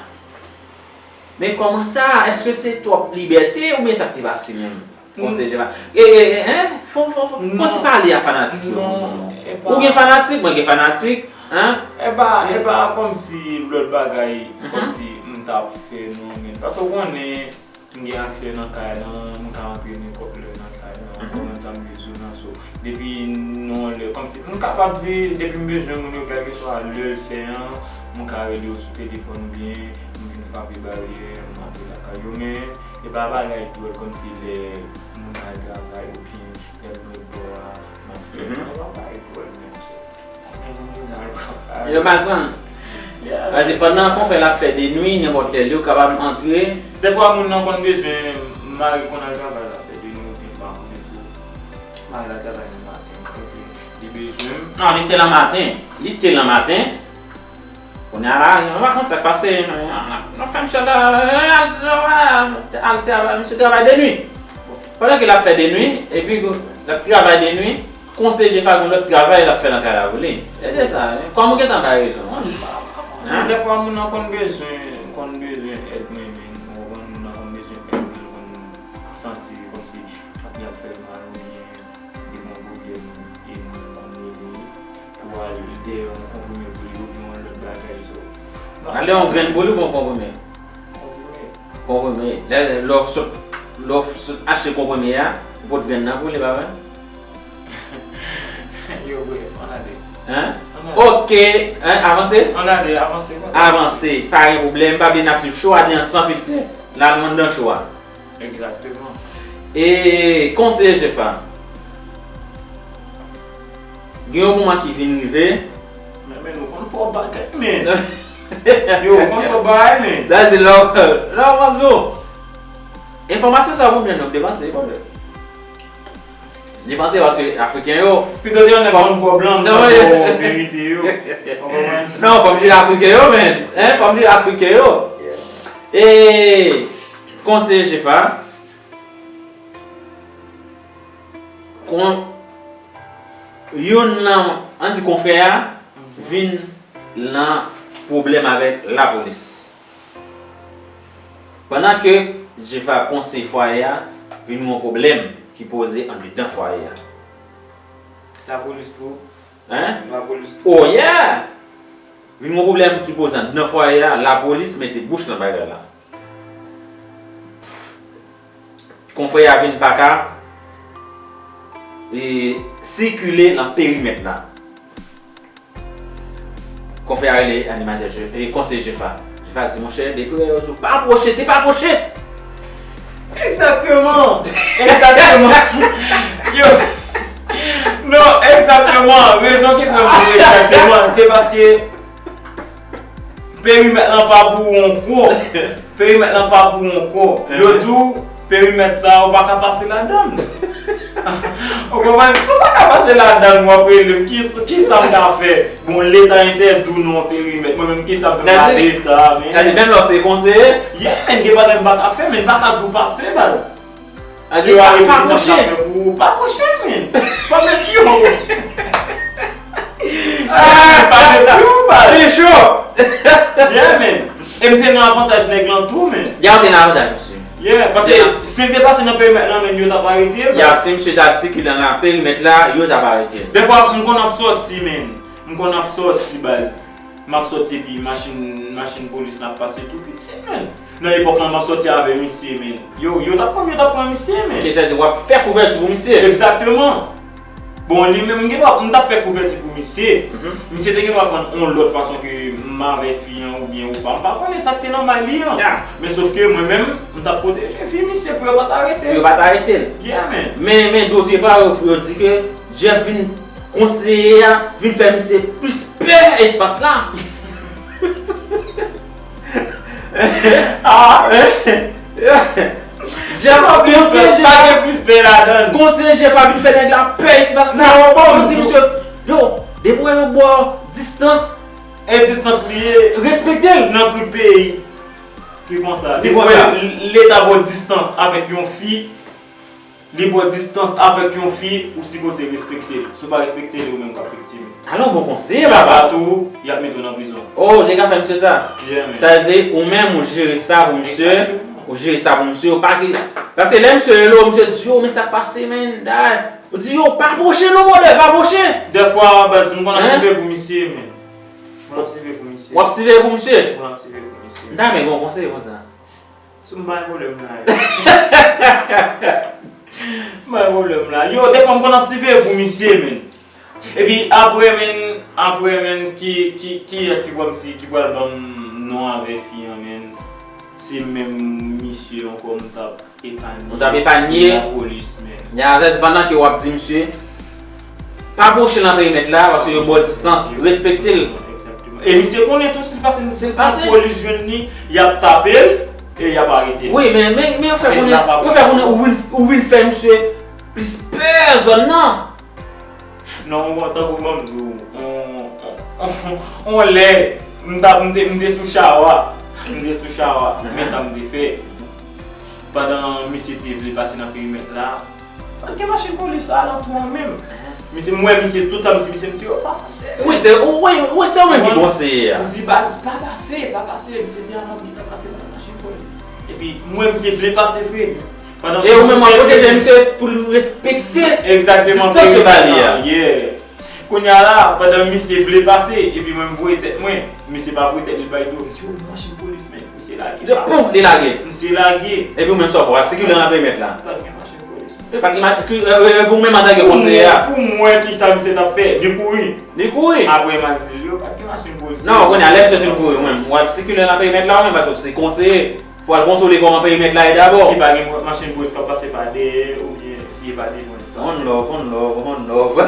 Men kòman sa? Èske se twòp libète oubyen sa k te pase menm? Konseye Jefa. E, e, e, en? Fò, fò, fò, fò ti pale a fanatik yo. Non, e pa. Ou gen fanatik, mwen gen fanatik. En? E pa, e pa kòmsi lòt bagay, kòmsi m t ap fè non, men. Paske w konnen, m gen aksè nan kay lan, m ka antre nenpòt lè nan kay lan, kòmandan m bezwen nan so. Depi nan lè, kòmsi, m kapab di, depi m bezwen moun yo, kèlkeswa lè l fè an, m ka rele yo sou telefòn oubyen m vin frape baryè, m antre lakay yo, men e pa bagay dwòl kòmsi lè moun al travay oubyen lè m ret bò a, m ap fè, non, e pa bagay dwòl menm. Yo mal pran. Paske pandan konfrè l ap fè de nwi, nenpòt lè, li kapab antre. Dèfwa, moun nan konn bezwen, mari konn al travay, l ap fè de nwi, oubyen pa konnen tou. Mari l al travay nan maten, li bezwen m. Non, li te nan maten. Li te nan maten. Kounye a la, nou pa konn sa k pase. Nou fè misye al, al, al travay, misye travay de nwi. Pandan ke l ap fè de nwi, epi l ap travay de nwi, Konseye Jefa gen lòt travay l ap fè nan kay la pou li. Se de sa, wi. Kòm ou gentan bay rezon an. Men dèfwa moun nan konn bezwen, konn bezwen èd mwen menm, ou konprann, moun nan konn bezwen èd mwen, konn santi kòmsi fanmi ap fè l mal oubyen li gen yon pwoblèm e mwen konn rele pou al dèyè yon konprime pou li oubyen yon lòt bagay, so. Ale yon grenn pou li oubyen yon konprime? Konprime. Konprime. Lè, lè w sot, lè w sot achte konprime a, ou pot grenn nan pou li, pa vre? Yo, bref, ann ale. Hein? Ann ale. Ok, hein, avanse? Ann ale, avanse, kontinye. Avanse, pa gen pwoblèm, pa bliye n ap swiv show a, li an san filtè. N al anndan show a. Egzakteman. E konseye Jefa, gen yon moman ki vin rive. Men, men, nou konn twòp bagay, men. Yo, nou konn twòp bagay, men. That's it, love. Non, m ap di w. Enfòmasyon sa yo pou m jwenn, non, m te panse, e pa vre. Li panse paske Afriken yo. Pito gen yon nèg konn pwoblèm nan verite yo. Ou konprann? Non, fò m jere Afriken yo, men. Hein, fò m jere Afriken yo. E konseye Jefa, kon, youn nan, ann di konfrè a, vin nan pwoblèm avèk lapolis. Pandan ke Jefa konseye fwaye a, vin yon pwoblèm ki poze anndan fwaye a. Lapolis tou. Hein? Lapolis tou. Oh yeah! Vin yon pwoblèm ki poze anndan fwaye a, lapolis mete bouch nan bagay la. Konfrè a vin pa ka, e, sikile nan perimèt la. Konfrè a rele animatè, e, konseye Jefa. Jefa di, monchè, depi w wè yo di w pa pwoche, se pa pwoche! Egzakteman! Egzakteman! Yo! Non, egzakteman! Rezon ki fè m di egzakteman, se paske perimèt lan pa pou ou ankò. Perimèt lan pa pou ou ankò. Yo di w, perimèt sa a, ou pa ka pase ladan l. Ou konprann? Si w pa ka pase ladan l, w ap rele m, ki, ki sa m ka fè? Bon, Leta entèdi w nan yon perimèt. Mwen menm, ki sa m fè ba Leta, men? Gade, menm lè w se konseye. Yeah, men, gen bagay m pa ka fè, men m pa ka di w pase, baz. Si yo arete sa m ka fè pou ou, pa pwoche, men. Pa met yo. Pa met yo, baz. Li cho. Yeah, men. E m te nan avantaj nèg lan tou, men. Ya, w te nan avantaj, mesye. Yeah, paske si l te pase nan perimèt lan, men, yo t ap arete l. Ya, si misye ta sikile nan perimèt la, yo t ap arete l. Dèfwa, m konn ap sòti, men. M konn ap sòti, baz. M ap sòti epi machin, machin polis la ap pase tou piti, men. Nan epòk lan, m ap sòti avè misye, men. Yo, yo t ap pran m, yo t ap pran misye, men. Ok, sa vle di w ap fè kouvèti pou misye. Egzakteman. Bon, li menm, m gen dwa, m t ap fè kouvèti pou misye. Misye te gen dwa pran yon lòt fason ke m avè fi an oubyen ou pa. M pa konnen sa k te nan may li an. Men sof ke mwen menm, m t ap pwoteje fi misye pou yo pa t arete l. Pou yo pa t arete l. Yeah, man. Men, men, dotrepa, yo, yo di ke Jeff vin, konseye a, vin fè misye plis pè espas la. Ah, hein? Jeff, konseye Jeff, pa gen plis pè ladan l. Konseye Jeff a vin fè nèg la pè espas la. Non, bon, yo di misye, yo, depi w wè yo ba w distans, e distans li ye. Respekte l. Nan tout peyi, ki konsa. Depi w wè Leta ba w distans avèk yon fi, Li pran distans avèk yon fi, ou sipoze respekte l. Si w pa respekte l, ou menm k ap viktim. Ala yon bon konseye, papa. Tou, y ap mete w nan prizon. Oh, nèg ka fè misye sa. Yeah, man. Sa vle di, ou menm, ou jere sa pou misye. Exactement. Ou jere sa pou misye. Ou pa ki. Paske lè misye rele w, misye di, yo, men sa k pase, man. Dad. Ou di, yo, pa pwoche non, brother, pa pwoche. Dèfwa, baz, m konn ap siveye pou misye, man. M konn ap siveye pou misye. W ap siveye pou misye? M konn ap siveye pou misye. M ta renmen gen yon konseye konsa. Si m pa gen pwoblèm la, yo. M pa gen pwoblèm la. Yo, dèfwa m konn ap siveye pou misye, man. Epi apre, man, apre, man, ki, ki, kiyès ki pral si, ki pral ban m non avè fi an, man? Se menm misye ankò m t ap epanye. Ou t ap epanye. Lapolis, man. Ya, se pandan ke w ap di misye, pa pwoche nan perimèt la, paske yo ba w distans, respekte l. Egzakteman. E misye konnen tou, si l pase nan polis jwenn li, y ap tape l e y ap arete l. Wi, men, men, men yo fè konnen, yo fè konnen ou vin, ou vin fè misye plis pè zòn nan. Non, bon, tankou ban m di w, on, on, on, on lè, m t ap, m te, m te sou chawa, m te sou chawa, men sa m te fè, pandan misye te vle pase nan perimèt la, pa t gen machin polis alantou an menm. Misye, m wè misye, tout sa m di misye, m di, yo, pa pase. Wi, se ou, wi, wi, se ou menm ki konseye a. M di, baz, pa pase, pa pase. Misye di, a, m ap gentan pase nan machin polis. Epi, m wè misye vle pase vre. Pandan e ou menm w ap pwoteje misye pou l respekte distans yo ba li a. Egzakteman, perimèt la, yeah. Kounye a la, pandan misye vle pase, epi mwen m voye tèt mwen, misye pa voye tèt li bay do. M di, yo, machin polis, men. Misye lage. Pouf, li lage. Misye lage. Epi ou menm sa w fè, w ap sikile nan perimèt la. Pa t gen machin polis. E pa t gen ma-, ki, e, e, e, ou menm antanke konseye a. Pou mwen, pou mwen, kisa misye t ap fè? Li kouri. Li kouri. Apre m al di l, yo, pa t gen machin polis. Non, kounye a, lè misye fin kouri, ou menm, w al sikile nan perimèt la, ou menm, paske w se konseye. Fò w al kontwole kòman perimèt la ye dabò. Si pa gen machin polis k ap pase pa dèyè, oubyen si e pa devan l ap pase. One love, one love, one love.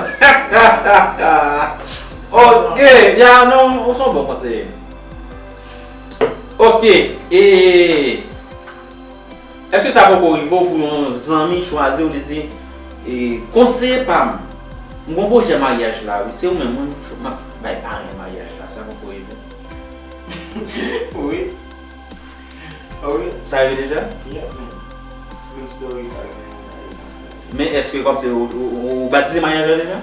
Ok, ya, non, ou se yon bon konseye. Ok, e, èske sa poko rive w pou yon zanmi chwazi w, li di, e, konseye pa m, m gon pwojè maryaj la, wi, se ou menm, mwen, m ap bay paren maryaj la, sa poko rive w? Wi. Ah wi? Sa rive deja? Yeah, man. Menm story sa rive deja. Men èske kòmsi ou, ou, ou, ou batize maryaj la deja?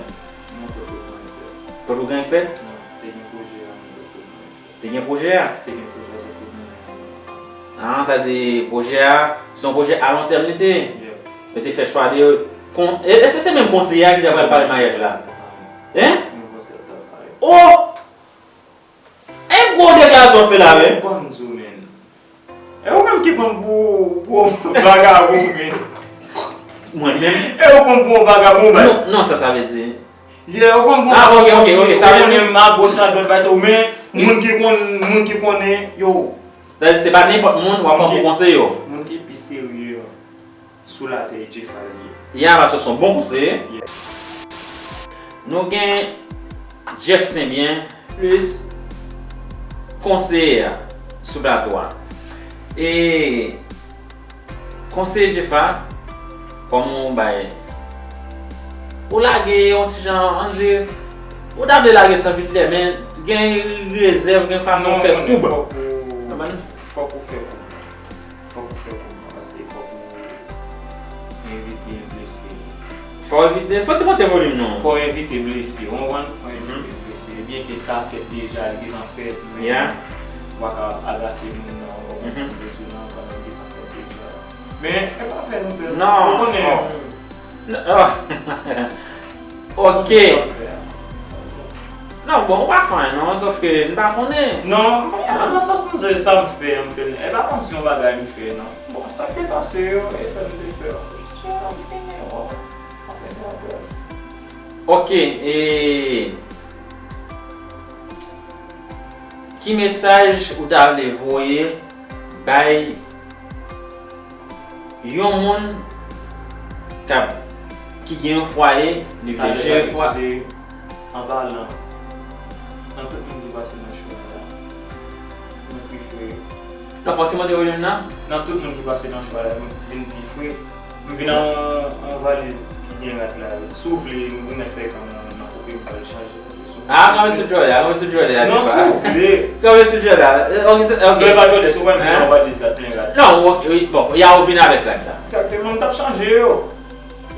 Non, pòtokan fèt. Pòtokan fèt? Non, te gen pwojè a, men pòtokan fèt. Te gen pwojè a? Te gen pwojè a, pòtokan fèt. Ah, sa di pwojè a, se yon pwojè a lon tèm li te ye. Yeah. Yo te fè chwa de kon-, e, èske se menm konseye a ki ta pral pale maryaj la? Hein? Menm konseye a t ap pale. Oh! E gwo dega sa w fè la, men. Ban m di w, men. E ou menm ki pran m pou, pou vagabon, men. Mwen menm? E ou pran m pou yon vagabon, baz. Non, non, sa, sa vle di. Yeah, ou pran m pou yon vagabon. Ah, ok, ok, ok, sa vle di. Ou konnen m agoch, adwat, baz, ou, men, moun ki konn, moun ki konnen, yo. Sa vle di, se pa nenpòt moun w ap pran pou konseye w. Moun ki pi serye sou latè, Jeffa li ye. Ya, paske se yon bon konseye. Yeah. Nou gen Jeff Senbyen plis konseye a sou plato a. E konseye Jeffa, kòm ou bay, ou lage yon ti jan, ann di, ou ta vle lage san filtè, men gen rezèv, gen fason ou fè koub. Non, fòk ou, fòk ou fè koub. Fòk ou fè koub, paske fòk ou evite blese. Fò w evite, fò w ti monte volim non. Fò w evite blese, ou konprann? Fò w evite blese. Byenke sa fèt deja, li gentan fèt, men ou pa ka agase moun nan, ou konprann sa m vle di w lan, pandan l gentan fèt deja. Men, e pa pè nou pè. Non, ou konnen. Non. Ok. Non, bon, ou pa fè anyen non, sòf ke m pa konnen. Non, nan sans m di sa m fè, m fè l. E pa kòmsi yon bagay m fè, non. Bon, sa k te pase yo, e fè m te fè yo. Jodi a, m fini, bon. Apre sa, bref. Ok, e ki mesaj ou ta vle voye bay yon moun k ap, ki gen yon fwaye, li vle jere fwaye. An palan, nan tout moun ki pase nan chwa la, mwen pi fre. Non, fò w ti monte volim nan. Nan tout moun ki pase nan chwa la, mwen vin pi fre. M vin an yon, yon valiz ki gen rad la. Si w vle, m remèt fèy kan nan, nan koupe, m pral chanje. Ah, kanpe sou djòlè a, kanpe sou djòlè a. Non, si w vle. Kanpe sou djòlè a. Eh, ok, se, ok. Lè pa djòlè, si w pa vle yon valiz la plen rad. Non, ok, wi, bon, ya ou vin avèk rad la. Egzakteman, m t ap chanje yo.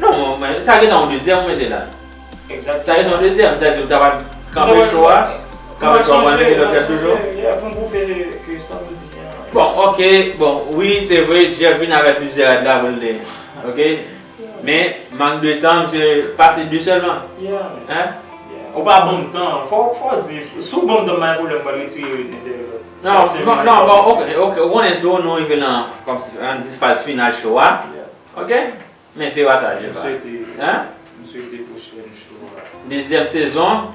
Non, men sa gentan yon dezyèm ou mete la. Sa gentan yon dezyèm, sètadi ou ta pral kanpe cho a, kanpe cho a, pral mete lòt lèt toujou. Pou m pwouve ke sa m di an. Bon, ok, bon, wi, se vre, Jeff vin avèk plizyè rad la pou l li. Ok? Men, mank de tan, misye pase de sèlman. Hein? Ou pa ban m tan. Fò, fò w di, si w ban m tan, m pa gen pwoblèm, m pral retire entèvyou. Non, non, bon, ok, ok, ou konnen tou, nou rive nan, kòmsi, ann di faz final cho a. Ok? Men se pa sa, Jeff. Hein? M swete pwochèn cho a. Dezyèm sezon?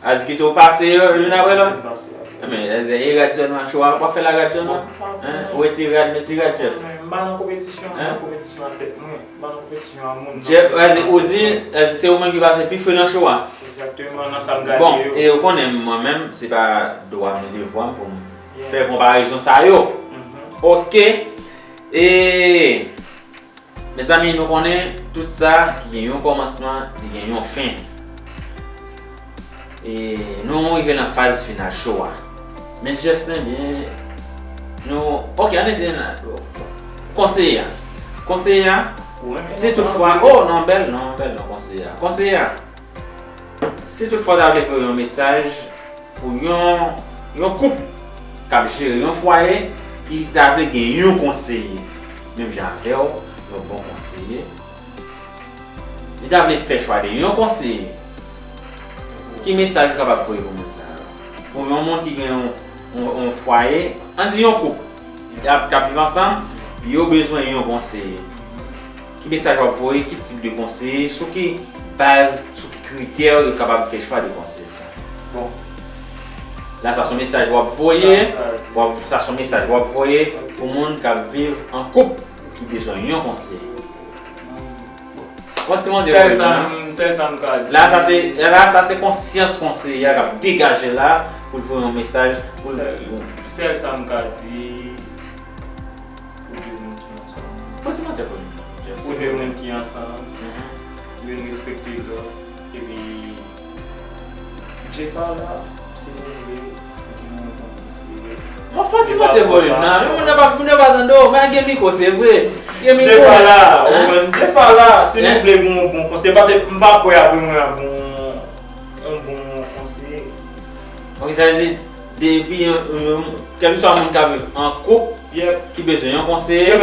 As kite w pase yo, youn apre lòt? Pase apre. Men, e rad sèlman cho a, w ap fè l a rad sèlman? Hein? Ou retire rad, mete rad, Jeff. M pa nan konpetisyon, m nan konpetisyon a tèt mwen. M pa nan konpetisyon a moun. Jeff, ou di, se ou menm ki pase pi fre nan cho a. Egzakteman, nan sa m gade yo. Bon, e ou konnen mwen menm, se pa dwa m ni devwa m pou m fè konparezon sa yo. Ok. E, mezanmi, nou konnen tout sa ki gen yon kòmansman, li gen yon fen. E, nou rive nan faz final cho a. Men Jeff Saint-Bien, nou, ok, ann rete nan konseye a. Konseye a, si toutfwa, oh, non, bèl non, bèl non, konseye a. Konseye a, si toutfwa w ta vle voye yon mesaj pou yon, yon koup k ap jere yon fwaye, ki ta vle gen yon konseye, menm jan avè w, yon bon konseye, li ta vle fè chwa de yon konseye, ki mesaj ou kapab voye pou moun sa yo? Pou yon moun ki gen yon, yon, yon fwaye, ann di yon koup, y ap, k ap viv ansanm, yo bezwen yon konseye. Ki mesaj w ap voye, ki tip de konseye, sou ki baz, sou ki kritè yo kapab fè chwa de konseye sa? Bon. La, sa se yon mesaj w ap voye, w ap, sa se yon mesaj w ap voye pou moun k ap viv an koup ki bezwen yon konseye. Bon, ti mande sèl sa m, sèl sa m ka di. La, sa se, la, sa se konsyans konseye a k ap degaje la pou l voye yon mesaj pou l. Sèl, sèl sa m ka di. Pou de moun ki ansanm. Fò ti mantè pou li. Pou de moun ki ansanm, youn respekte lòt, epi Jefa la, si nou vle, pou ki moun konn konseye. Mwen fò ti mantè volim nan, yon moun nan pa, moun nan pa tande w, men gen mikwo, se vre. Gen mikwo. Jefa la, ou konprann? Jefa la, si nou vle pou yon bon konseye, paske m pa kwè apre mwen ap gen yon, yon bon konseye. Ok, sa vle di, depi yon, yon, kèlkeswa moun k ap viv an koup, ki bezwen yon konseye,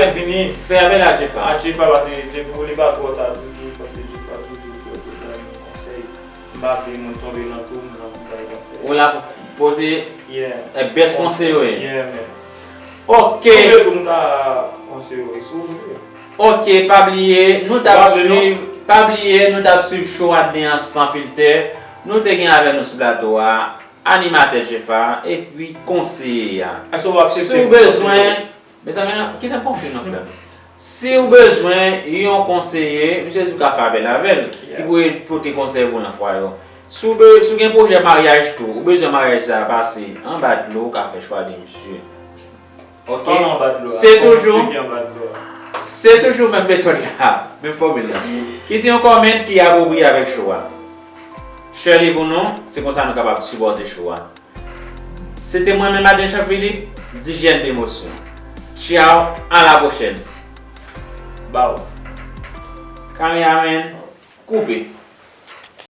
fè apèl a Jefa. A Jefa, paske Jefa, li pa twò ta toujou, paske Jefa toujou prè pou l bay moun konsèy. M pa vle moun tonbe nan twou m nan pou bay konsèy. Ou la pou pote best konseye. Ok. Si w vle tou m ka konseye w, si w vle. Ok, pa bliye, nou t ap swiv, pa bliye, nou t ap swiv show Adley an san filtè. Nou te gen avèk nou sou plato a, animatè Jefa, epi konseye a. Si w bezwen, mezanmi, kite m konkli non, frè m. Si w bezwen yon konseye, misye di w ka fè apèl avè l, ki pou pote konsèy pou w nan fwaye w. Si w be-, si w gen pwojè maryaj tou, ou bezwen maryaj sa a pase anba dlo, w ka fè chwa de misye. Ok. Se toujou, se toujou menm metòd la, menm fòmil la. Kite yon kòmant ki apwopriye avèk show a. Share li pou nou, se konsa nou kapab sipòte show a. Se te mwen menm, Adrien Jean Philippe, D J N P Motion. Ciao, à la prochaine. Baw. Kameraman, koupe.